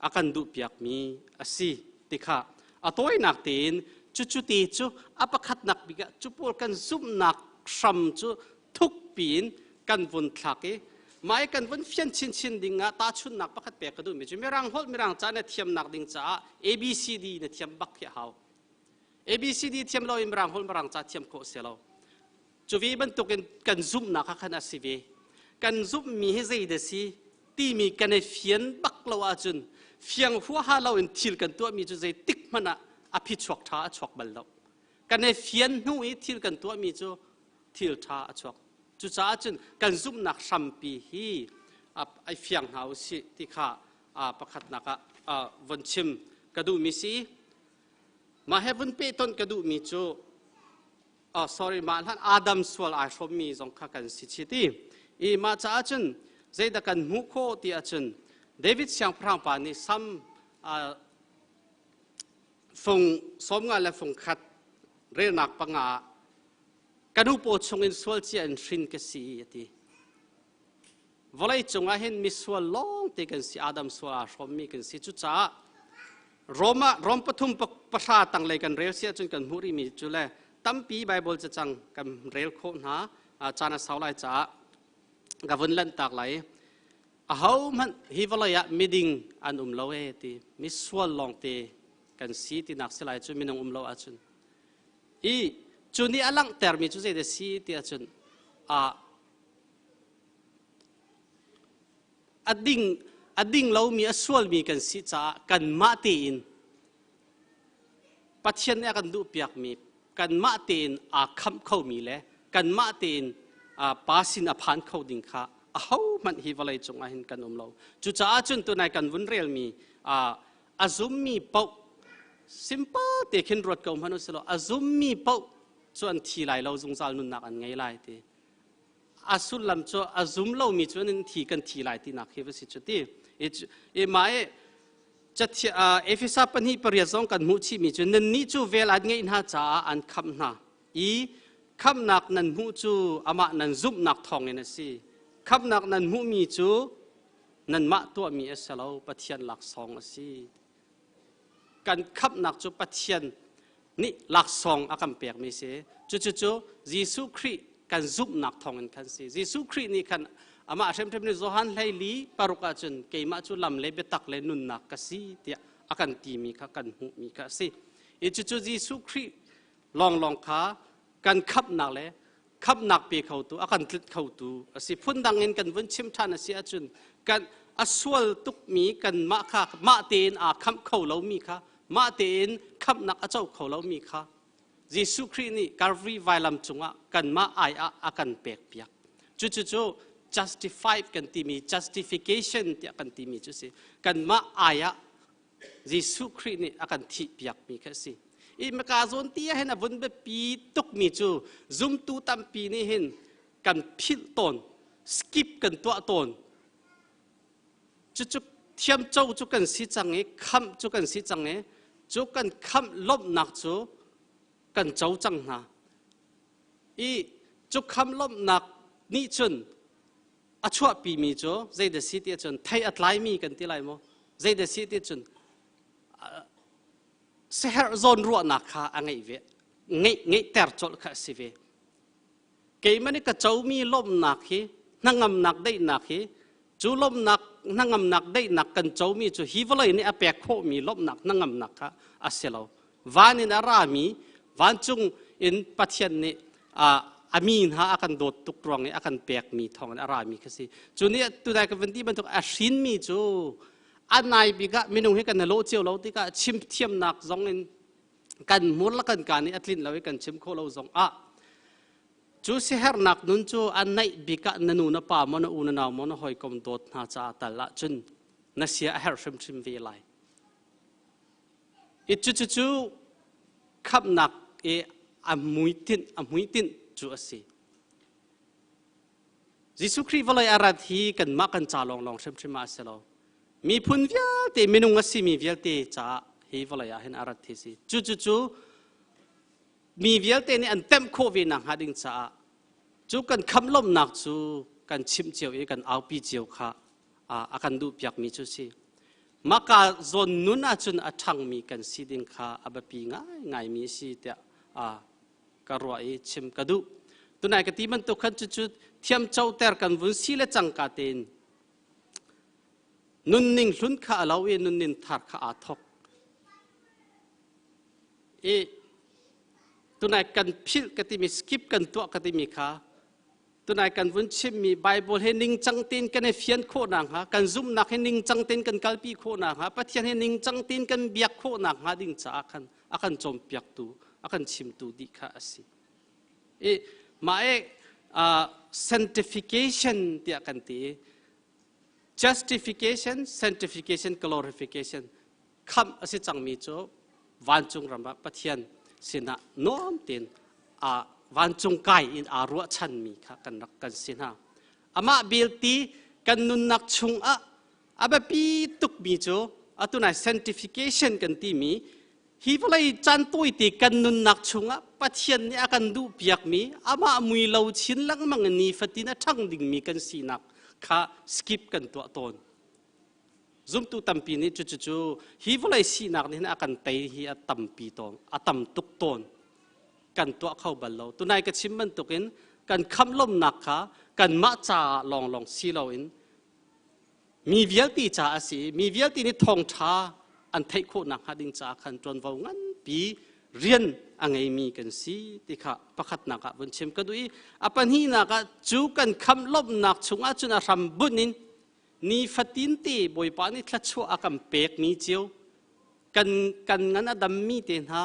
[SPEAKER 8] a kan duhpiakmi a si ti kha a tawinak tein cucu ti cu a pakhatnak bik ah cu pawl kan zumhnak hram cu thukpi in kan vun thlak i. Mai kan vun fian chinchin ding ah tahchunhnak pakhat pek ka duhmi cu Mirang holh Mirang ca na thiamnak ding caah ABCD na thiam bak khi a hau. ABCD thiam lo in Mirang holh Mirang ca thiam khawh si lo. Cu ve bantukin kan zumhnak ah khan a si ve. Kan zumhmi hi zei dah si timi kan i fian bak lo ahcun fiang huaha lo in thil kan tuahmi cu zeitik hmanh ah a phichuak ṭha a chuak bal lo. Kan i fian hnu i thil kan tuahmi cu thil ṭha a chuak. Cucaah cun kan zumhnak hrampi hi ai fiang hna u sih ti kha pakhatnak ah von chim ka duhmi si. Mah he vun pehtonh ka duhmi cu oh sorry mah hlan Adam sual ai hrawmmi zong kha kan si chit i i mah caah cun zeidah kan hmuh khawh ti ahcun David siangpahrang pa nih Sam fung 51 le fung khat relnak panga ah ka nu paw chungin sual cia in hrin ka si a ti. Vawlei cungah hin misual lawng te kan si, Adam sual aa hrawmmi kan si. Cucaah Rome ah Rom pathum pahra tanglei kan rel si ahcun kan hmuh rihmi cu le tampi Bible cacang kan rel khawh hna caan a sau lai caah ka vun lanhtak lai. Ahohmanh hi vawlei ah miding an um lo e ti misual lawngte kan si tinak si lai cu minung um lo ahcun. I cu nih a langhtermi cu zeidah si ti ahcun a ding lomi a sualmi kan si caah kanmah tein Pathian nih a kan duhpiakmi kanmah tein aa khamh khomi le kanmah tein pa sin a phan kho ding kha ahohmanh hi vawlei cungah hin kan um lo. Cucaah cun tunai kan vun relmi a zummi paoh simple te khin ruat ko hmanh usih law a zummi paoh cu an thi lai lo zungzal nunnak an ngei lai ti. A sullam cu a zum lomi cu an thi kan thi lai tinak hi va si cu ti. I mah i Efesa pahnih pariat zong kan hmuh chihmi cu nannih cu vel an ngeih hna caah an khamh hna i khamhnak nan hmuh cu amah nan zumhnak thawngin a si. Khamhnak nan hmuhmi cu nanmah tuahmi a si lo, Pathian laksawng a si. Kan khamhnak cu Pathian nih laksawng a kan pekmi si. Cucu Jesuh Khrih kan zumhnak thawngin khan si. Jesuh Khrih nih khan amah hrimhrim nih Johan hleili paruk ahcun keimah cu lam le biatak le nunnak ka si tiah a kan timi kha kan hmuhmi kha a si. I cucu Jesuh Khrih lawnglawng kha kan khamhnak le khamhnak pe khotu a kan tlut khotu a si. Phundang in kan vun chim ṭhan a si ahcun kan a sual tukmi kanmah kha mah tein aa khamh kho lomi kha mah tein khamhnak a co kho lomi kha Jesuh Khrih nih Calvary vailam cungah kanmah ai ah a kan pekpiak. Cucu cu justified kan timi justification tiah kan timi cu si. Kanmah ai ah Jesuh Khrih nih a kan thihpiakmi kha a si. I maka zawn ti ah hin a vun biapi tukmi cu zumtu tampi nih hin kan philh tawn, skip kan tuah tawn. Cucu thiamco cu kan si cang i khamh cu kan si cang i cu kan khamh lawmhnak cu kan co cang hna. I cu khamh lawmhnak nih cun a chuahpimi cu zeidah si ti ahcun thei a tlaimi kan ti lai maw? Zeidah si ti cun siherh zawn ruahnak kha a ngeih ve ngeih ngeihter colh kha a si ve. Keimah nih ka comi lawmhnak hi hnangamnak daihnak hi cu lawmhnak hnangamnak daihnak kan comi cu hi vawlei nih a pek khawhmi lawmhnak hnangamnak kha a si lo. Van in a rami vancung in Pathian nih a mi hna a kan dawt tuk ruang i a kan pekmi thawngin a rami kha si. Cu nih tunai ka van ti bantuk a hrinmi cu a nai bik ah minung hi kan i lawh cio lo tikah chim thiamnak zong in kan hmur le kan kaa nih a tlinh lo i kan chim khawh lo zong ah cu sihernak nun cu a naih bik ah na nu na pa maw na u na nau maw na hawikom dawt hna caah tal ah cun na sia a herh hrimhrim ve lai. I cucu khamhnak i a hmuitinh a hmuitinh cu a si. Jesuh Khrih vawlei a rat hi kanmah kan ca lawnglawng hrimhrim ah a si lo. Miphun vialte minung a simi vialte caah hi vawlei ah hin a rat hi si. Cucu mi vialte nih an temh khawh ve nakhnga ding caah cu kan khamh lawmhnak cu kan chimh cio i kan aupi cio kha a kan duhpiakmi cu si. Maka zawn nun ahcun a ṭhangmi kan si ding kha a biapi ngaingaimi a si tiah ka ruah i chim ka duh. Tunai ka ti bantuk khan cucu thiam coter kan vun si le cangka tein nunning hlun kha a lo i nunning thar kha aa thok. I tunai kan philh ka timi skip kan tuah ka timi kha tunai kan vun chimmi Bible he ningcang tein kan i fian khawh nakhnga kan zumhnak he ningcang tein kan kalpi khawh nakhnga Pathian he ningcang tein kan biak khawh nakhnga ding caah khan a kan cawnpiaktu a kan chimtu dih kha a si. I mah i sanctification tiah kan ti i justification, sanctification, glorification khamh a si cangmi cu vancung ram ah Pathian sinah nuam tein a vancung kai in aa ruahchanmi kha kan rak kan si hna. Amah belte kan nunnak chungah a biapi tukmi cu atu nai sanctification kan timi hi vawlei caan tawite kan nunnak chungah Pathian nih a kan duhpiakmi amah mui lo chin lengmang in nifatin a ṭhang dingmi kan sinak kha skip kan tuah tawn. Zumtu tampi nih cucucu hi vawlei sinak nih hin a kan tei hi a tampi tawn, a tam tuk tawn. Kan tuah kho bal lo. Tunai ka chim bantukin kan khamh lawmnak kha kanmah caah lawnglawng si loin mi vialte ca a si i mi vialte nih thawngṭha an theih khawh nakhnga ding caah khan ṭuanvo nganpi rian a ngeimi kan si ti kha pakhatnak ah vun chim ka duh i a pahnihnak ah cu kan khamh lawmhnak chungah cun a hram bunh in nifatin te Bawipa nih thluachuah a kan pekmi cio kan kan ngan a dammi te hna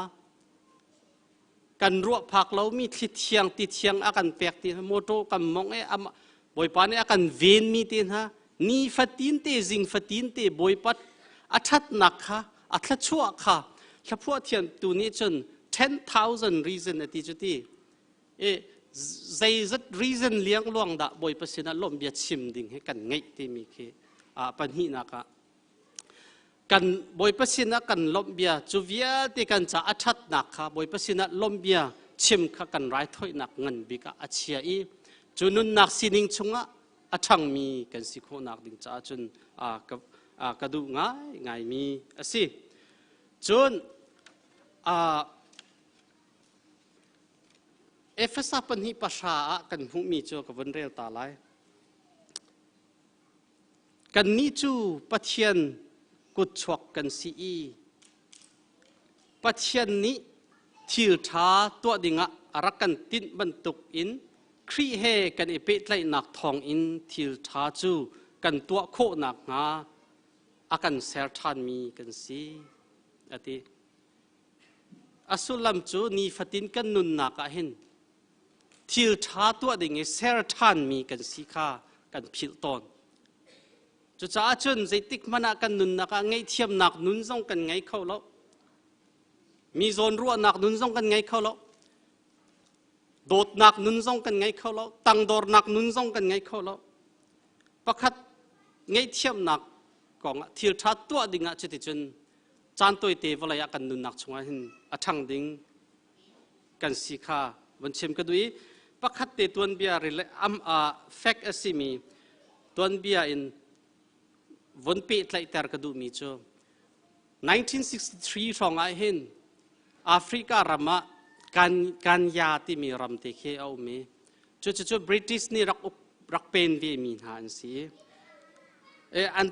[SPEAKER 8] kan ruah phak lomi thli thiang ti thiang a kan pek ti hna motor kan mong e Bawipa nih a kan venmi te hna nifatin te zing fatin te Bawipa a ṭhatnak kha a thluachuah kha thlaphuah thiam tu nih cun 10,000 reason a ti cu ti e zeizat reason liangluang dah Bawipa sinah lawmhbia chim ding hi kan ngeih timi khi a pahnihnak ah kan Bawipa sinah kan lawmhbia cu vialte kan ca a ṭhatnak kha Bawipa sinah lawmhbia chim kha kan raithawinak ngan bik ah a chia i cu nunnak sining chungah a ṭhangmi kan si khawhnak ding caah cun ka duh ngai ngaimi a si. Cun Efesa pahnih pahra ah kan hmuhmi cu ka vun rel ta lai. Kannih cu Pathian kutchuak kan si i Pathian nih thil ṭha tuah dingah a rak kan tinh bantuk in Khrih he kan i pehtlaihnak thawngin thil ṭha cu kan tuah khawh nakhnga a kan ser ṭhanmi kan si, a ti. A sullam cu nifatin kan nunnak ah hin thil ṭha tuah ding i ser ṭhanmi kan si kha kan philh tawn. Cucaah cun zeitik hmanh ah kan nunnak ah ngaihthiamnak nun zong kan ngei kho lo. Mi zawn ruahnak nun zong kan ngei kho lo. Dawtnak nun zong kan ngei kho lo. Tangdornak nun zong kan ngei kho lo. Pakhat ngaihthiamnak kong ah thil ṭha tuah ding ah cuticun caan tawite vawlei ah kan nunnak chungah hin a ṭhang ding kan si kha vun chim ka duh i pakhat te tuanbia am fact a simi tuanbia in vun pehtlaihter ka duhmi cu 1963 hrawng ah hin Africa ram ah kan Kanya timi ram te khi a um i cucu British nih rak uk rak pen ve mi hna an si. An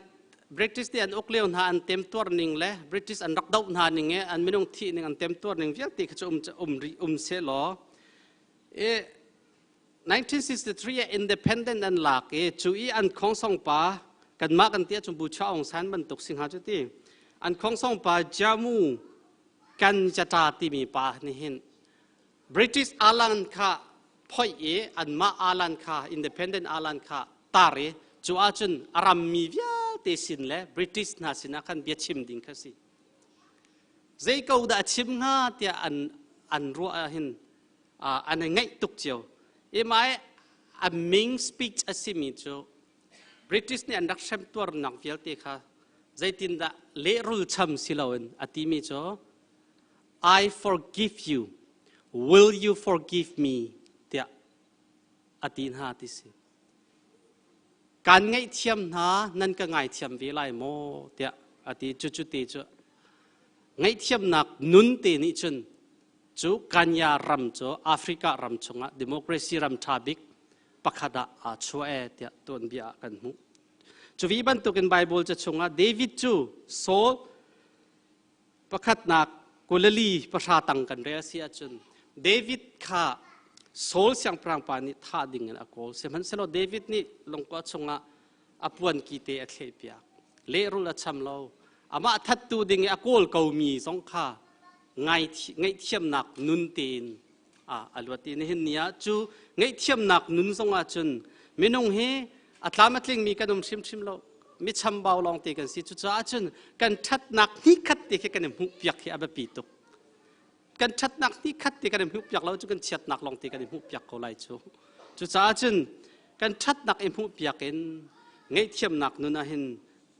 [SPEAKER 8] British nih an uk lio hna an temtuar ning le British an rak doh hna ning i an minung thih ning an temtuar ning vialte kha cu um um rih um seh law i 1963 ah independent an lak i cu i an khongsong pa kanmah kan ti ahcun Bu Cha Aung San bantuk si hnga cu ti an khongsong pa Jamu Kanjata timi pa nih hin British alan kha phoih i anmah alan kha independent alan kha tar i cu ahcun a rammi vialte sin le British hna sinah khan bia chim ding kha si. Zei ko dah a chim hnga tiah an an ruah ahhin an i ngaih tuk cio. I mai a ming speech a simi cu British nih an rak hremtuarnak vialte kha zeitindah lehrul cham si loin a timi cu I forgive you. Will you forgive me? tiah a ti hna ti si. Kan ngaihthiam hna, nan ka ngaithiam ve lai maw? tiah a ti. Cucu te cu ngaihthiamnak nun te nih cun Cu Kanya ram cu Africa ram chungah democracy ram ṭha bik pakhat ah aa chuah e tiah tuanbia ah kan hmuh. Cu vi bantukin Bible ca chungah David cu Saul pakhatnak kulali pahra tang kan rel si ahcun David kha Saul siangpahrang pa nih thah ding in a kawl. Sihmanhsehlaw David nih lungkua chungah a puan kite a thlehpiak. Lehrul a cham lo. Amah thattu ding i a kawl komi zong kha ngaihthiamnak nun tein a luat i nihin ni ah cu ngaihthiamnak nun zong ah cun minung hi a tlam a tlingmi kan um hrimhrim lo mi chambau lawng te kan si. Cucaah cun kan ṭhatnak hnikhat te khi kan i hmuhpiak hi a biapi tuk. Kan ṭhatnak hnikhat te kan i hmuhpiak lo cu kan chiatnak lawng te kan i hmuhpiak ko lai cu. Cucaah cun kan ṭhatnak i hmuhpiak in ngaihthiamnak nun ah hin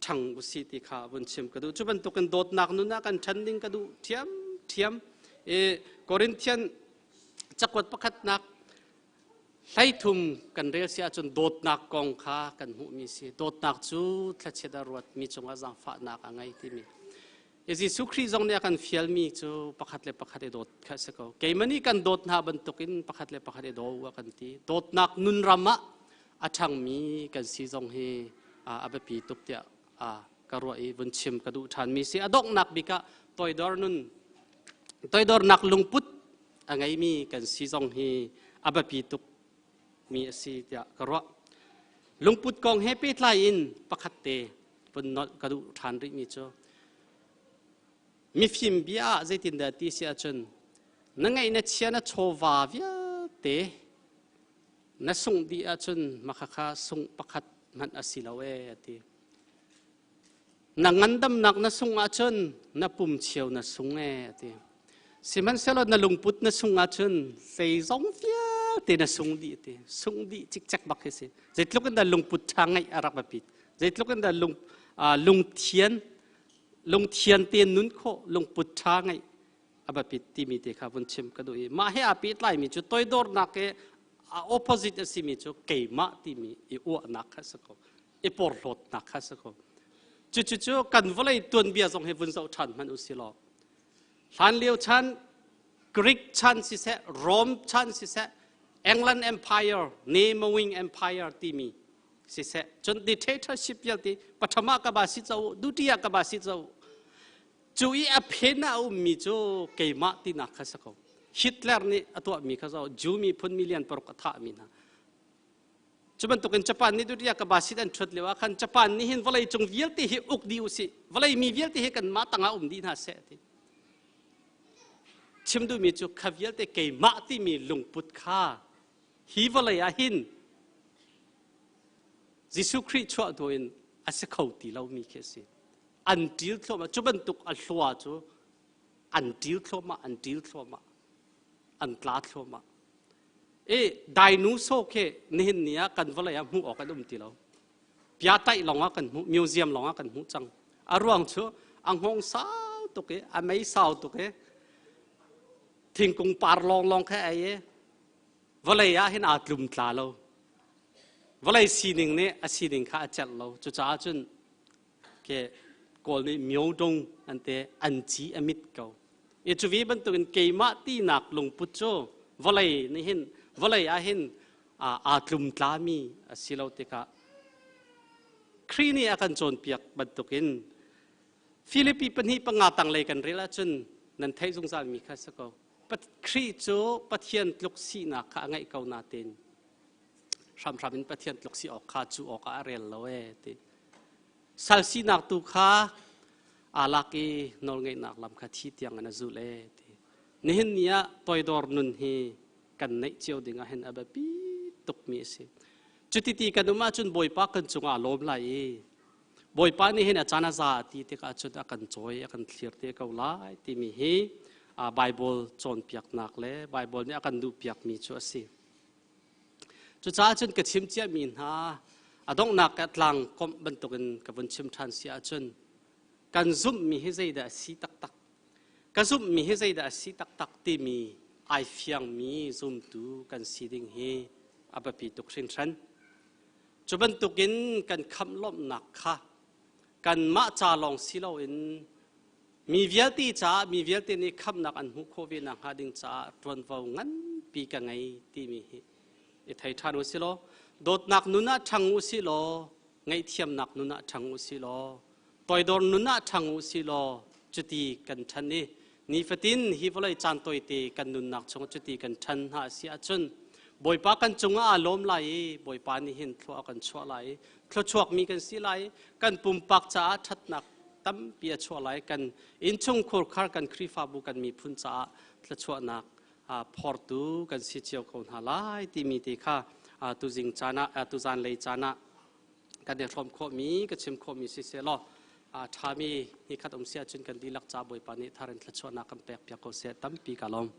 [SPEAKER 8] ṭhang usih ti kha vun chim ka duh. Cu bantukin dawtnak nun ah kan ṭhan ding ka duh ṭhiamṭhiam. I Corinthian cakuat pakhatnak 13 kan rel si ahcun dawtnak kong kha kan hmuhmi si. Dawtnak cu thlachiat a ruatmi cungah zaangfahnak a ngei timi. Jesuh Khrih zong nih a kan fialmi cu pakhat le pakhat i dawt kha a si ko. Keimah nih kan dawt hna bantukin pakhat le pakhat i daw u a kan ti. Dawtnak nun ram ah a ṭhangmi kan si zong hi a biapi tuk tiah ka ruah i vun chim ka duh ṭhanmi si. A donghnak bik ah toidor nun, toidornak lungput a ngeimi kan si zong hi a biapi tuk mi a si tiah ka ruah. Lungput kong he pehtlai in pakhat te vun nolh ka duh ṭhan rihmi cu mifim bia ah zeitindah ti si ahcun na ngeih na chia na chawva vialte na sungh dih ahcun makhakha sungh pakhat hmanh a si lo ee a ti. Na ngandamnak na sungh ahcun na pum cheu na sung ee a ti. Sihmanhsehlaw na lungput na sung ahcun zeizong vialte na sung dih a ti. Sungh dih cikcek bak hi si. Zeitluk in dah lungput ṭha ngeih a rak biapit. Zeitluk in dah lung lungthian lungthian tein nun khawh, lungput ṭha ngeih a biapit timi te kha vun chim ka duh i mah he aa pehtlaimi cu toidornak he a opposite a simi cu keimah timi i uahnak kha a si ko, i porhlawtnak kha a si ko. Cucu kan vawlei tuanbia zong hi vun zoh ṭhan hmanh u si law hlanlio chan Greek chan siseh, Rome chan siseh, England Empire, Nemowing Empire timi siseh, cun dictatorship vialte pathama ka ba si cho, dutiya ka ba si cho, Cu i a phen ah a ummi cu keimah tinak kha si ko. Hitler nih a tuahmi kha zo Jew miphun million paruk a thahmi hna. Cu bantukin Japan nih dutiah ka basit an ṭhuat lio ah khan Japan nih hin vawlei cung vialte hi uk dih usih, vawlei mi vialte hi kanmah tangah um dih hna seh ti. Chim duhmi cu kha vialte keimah timi lungput kha hi vawlei ah hin Jesuh Khrih chuah hnu in a si kho ti lomi khi a si. An ṭil thluahmah. Cu bantuk a hlua cu an ṭil thluahmah, an ṭil thluahmah, an tla thluahmah. I dinosaur khi nihin ni ah kan vawlei ah hmuh awk an um ti lo. Pia taih lawng ah kan hmuh, museum lawng ah kan hmuh cang. A ruang cu a hngawng sau tuk i a mei sau tuk i thingkung par lawnglawng kha ei i vawlei ah hin aa tlum tla lo. Vawlei sining nih a sining kha a celh lo. Cucaah cun ke Kawl nih myodong an te an ci a mit ko. I cu ve bantukin keimah tinak lungput cu vawlei nih hin vawlei ah hin aa tlumtlami a si lo tikah Khrih nih a kan cawnpiak bantukin Filipi pahnih panga tanglei kan rel ahcun nan theih zungzalmi kha si ko. Khrih cu Pathian tluk sinak kha a ngeih ko nain hramhram in Pathian tluk si awk kha cu awk ah a rel lo ee ti. Sal sinak tu kha aa lak i nawlngeihnak lam kha thi tiang in a zul ee ti. Nihin ni ah toidor nun hi kan neih cio ding ah hin a biapi tukmi a si. Cuti ti kan um ahcun Bawipa kan cungah a lawm lai i Bawipa nih hin a caan a za ti tikah cun a kan cawi a kan thlir te ko lai timi hi Bible cawnpiaknak le Bible nih a kan duhpiakmi cu a si. Cucaah cun ka chim ciami hna a donghnak ka tlang komh bantukin ka vun chim ṭhan si ahcun kan zumhmi hi zeidah a si taktak, ka zumhmi hi zeidah a si taktak timi ai fiangmi zumtu kan si ding hi a biapi tuk hringhran. Cu bantukin kan khamh lawmhnak kha kanmah ca lawng si loin. Mi vialte caah mi vialte nih khamhnak an hmuh khawh ve nakhnga ding caah ṭuanvo nganpi ka ngei timi hi i thei ṭhan u sih law dawtnak nun ah ṭhang u sih law ngaihthiamnak nun ah ṭhang u sih law toidor nun ah ṭhang u sih law cuti kan ṭhan i nifatin hi vawlei caan tawite kan nunnak chung cuti kan ṭhan hna a si ahcun Bawipa kan cungah aa lawm lai i Bawipa nih hin thlua a kan chuah lai i thluachuakmi kan si lai i kan pumpak caah ṭhatnak tampi a chuah lai kan innchungkhur khar kan Khrihfabu kan miphun caah thluachuahnak phortu kan si cio ko hna lai timi te kha tuzing caan ah tuzan lei caan ah kan i hrawm khawhmi ka chim khawhmi si seh law a ṭhami ni khat um si ahcun kan dihlak ca Bawipa nih thar in thluachuahnak kan pek piak ko seh tampi ka lawm.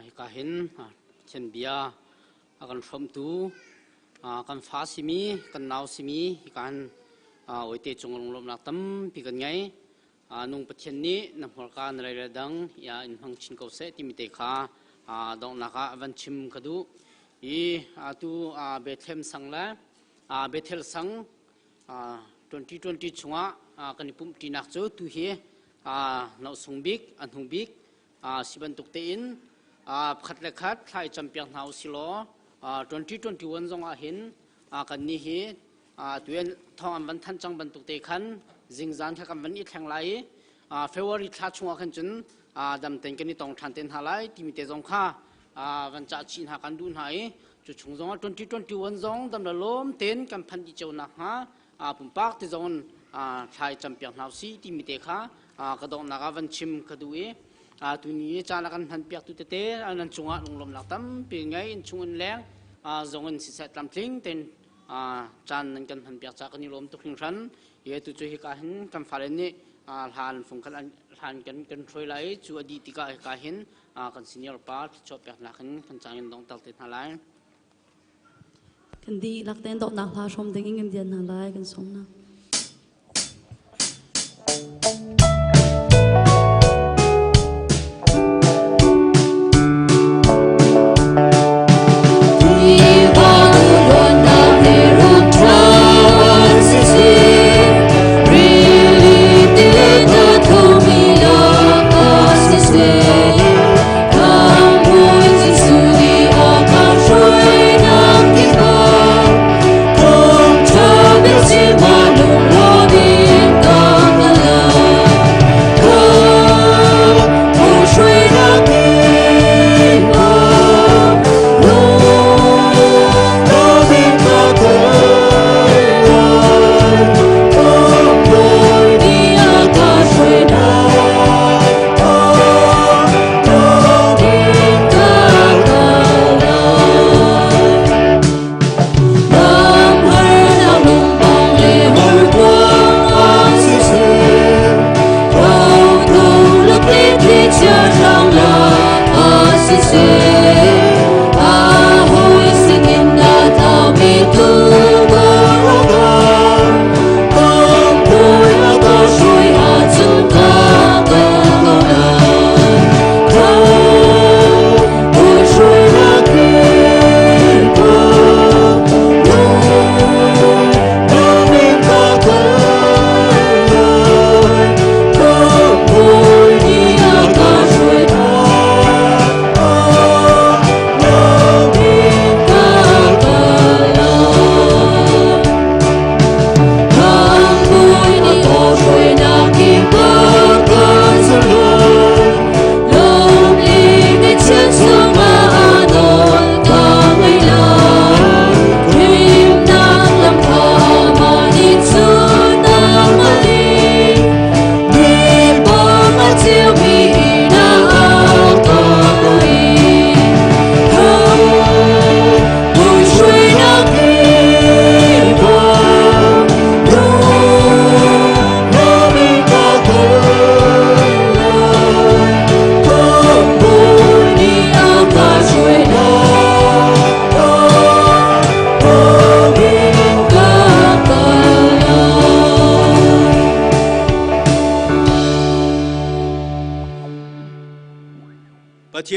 [SPEAKER 1] Hika hin Pathian bia a kan hrawmtu kan fa simi kan nau simi hika hin oite cung lunglawmhnak tampi kan ngei. Nung Pathian nih na hmurka na lei le dang ya in hmang chin ko seh timi te kha donghnak ah van chim ka duh. I atu Bethlehem sang le Bethel sang 2020 chungah kan i pumhṭinak cu tu hi nosung bik a hnu bik si bantuk tein khat le khat thla i campiak hna u silaw 2021 zong ah hin kan nih hi tuan thawng an van thanh cang bantuk te khan zingzan kha kan van i thleng lai i February thla chungah khan cun dam tein kan i tong ṭhan te hna lai timi te zong kha van cah chih hna kan duh hna i cu chung zong ah 2021 zong dam le lawm tein kan phanh dih cio nakhnga pumpak te zong in thlai campiak hna usih timi te kha ka donghnak ah van chim ka duh i tuni i caan a kan hman piak tu tete nan cungah lunglawmnak tampi ngei in chung in leng zong in siseh tlamtling tein caan nan kan hman piak ca kan i lawm tuk hringhran i tu cu hika hin kan fale nih hlan fung khat hlan kan kan hruai lai cu a dih tikah hika hin kan senior pa thluachuah peknak in kan cang in dongter te hna lai.
[SPEAKER 3] Kan dihlak tein dawtnak hla hrawm ding in kan dian hna lai kan sawm hna.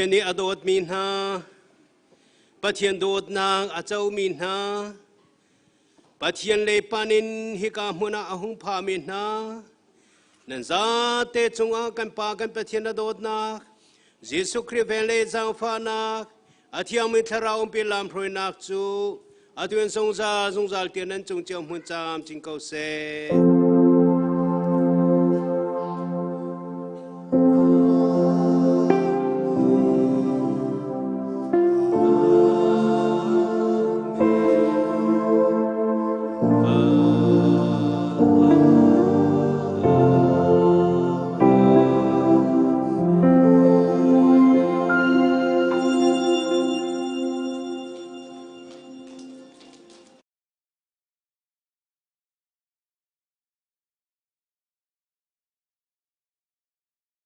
[SPEAKER 5] Pathian nih a dawtmi hna, Pathian dawtnak a comi hna, Pathian lei pan in hika hmun ah a hung phami hna, nan zate cungah kan Pa kan Pathian a dawtnak, Jesuh Khrih vel le zaangfahnak, a thiangmi thlarau umpi lamhruainak cu atu in zungzal zungzal tiang nan cung cio hmun camcin ko seh.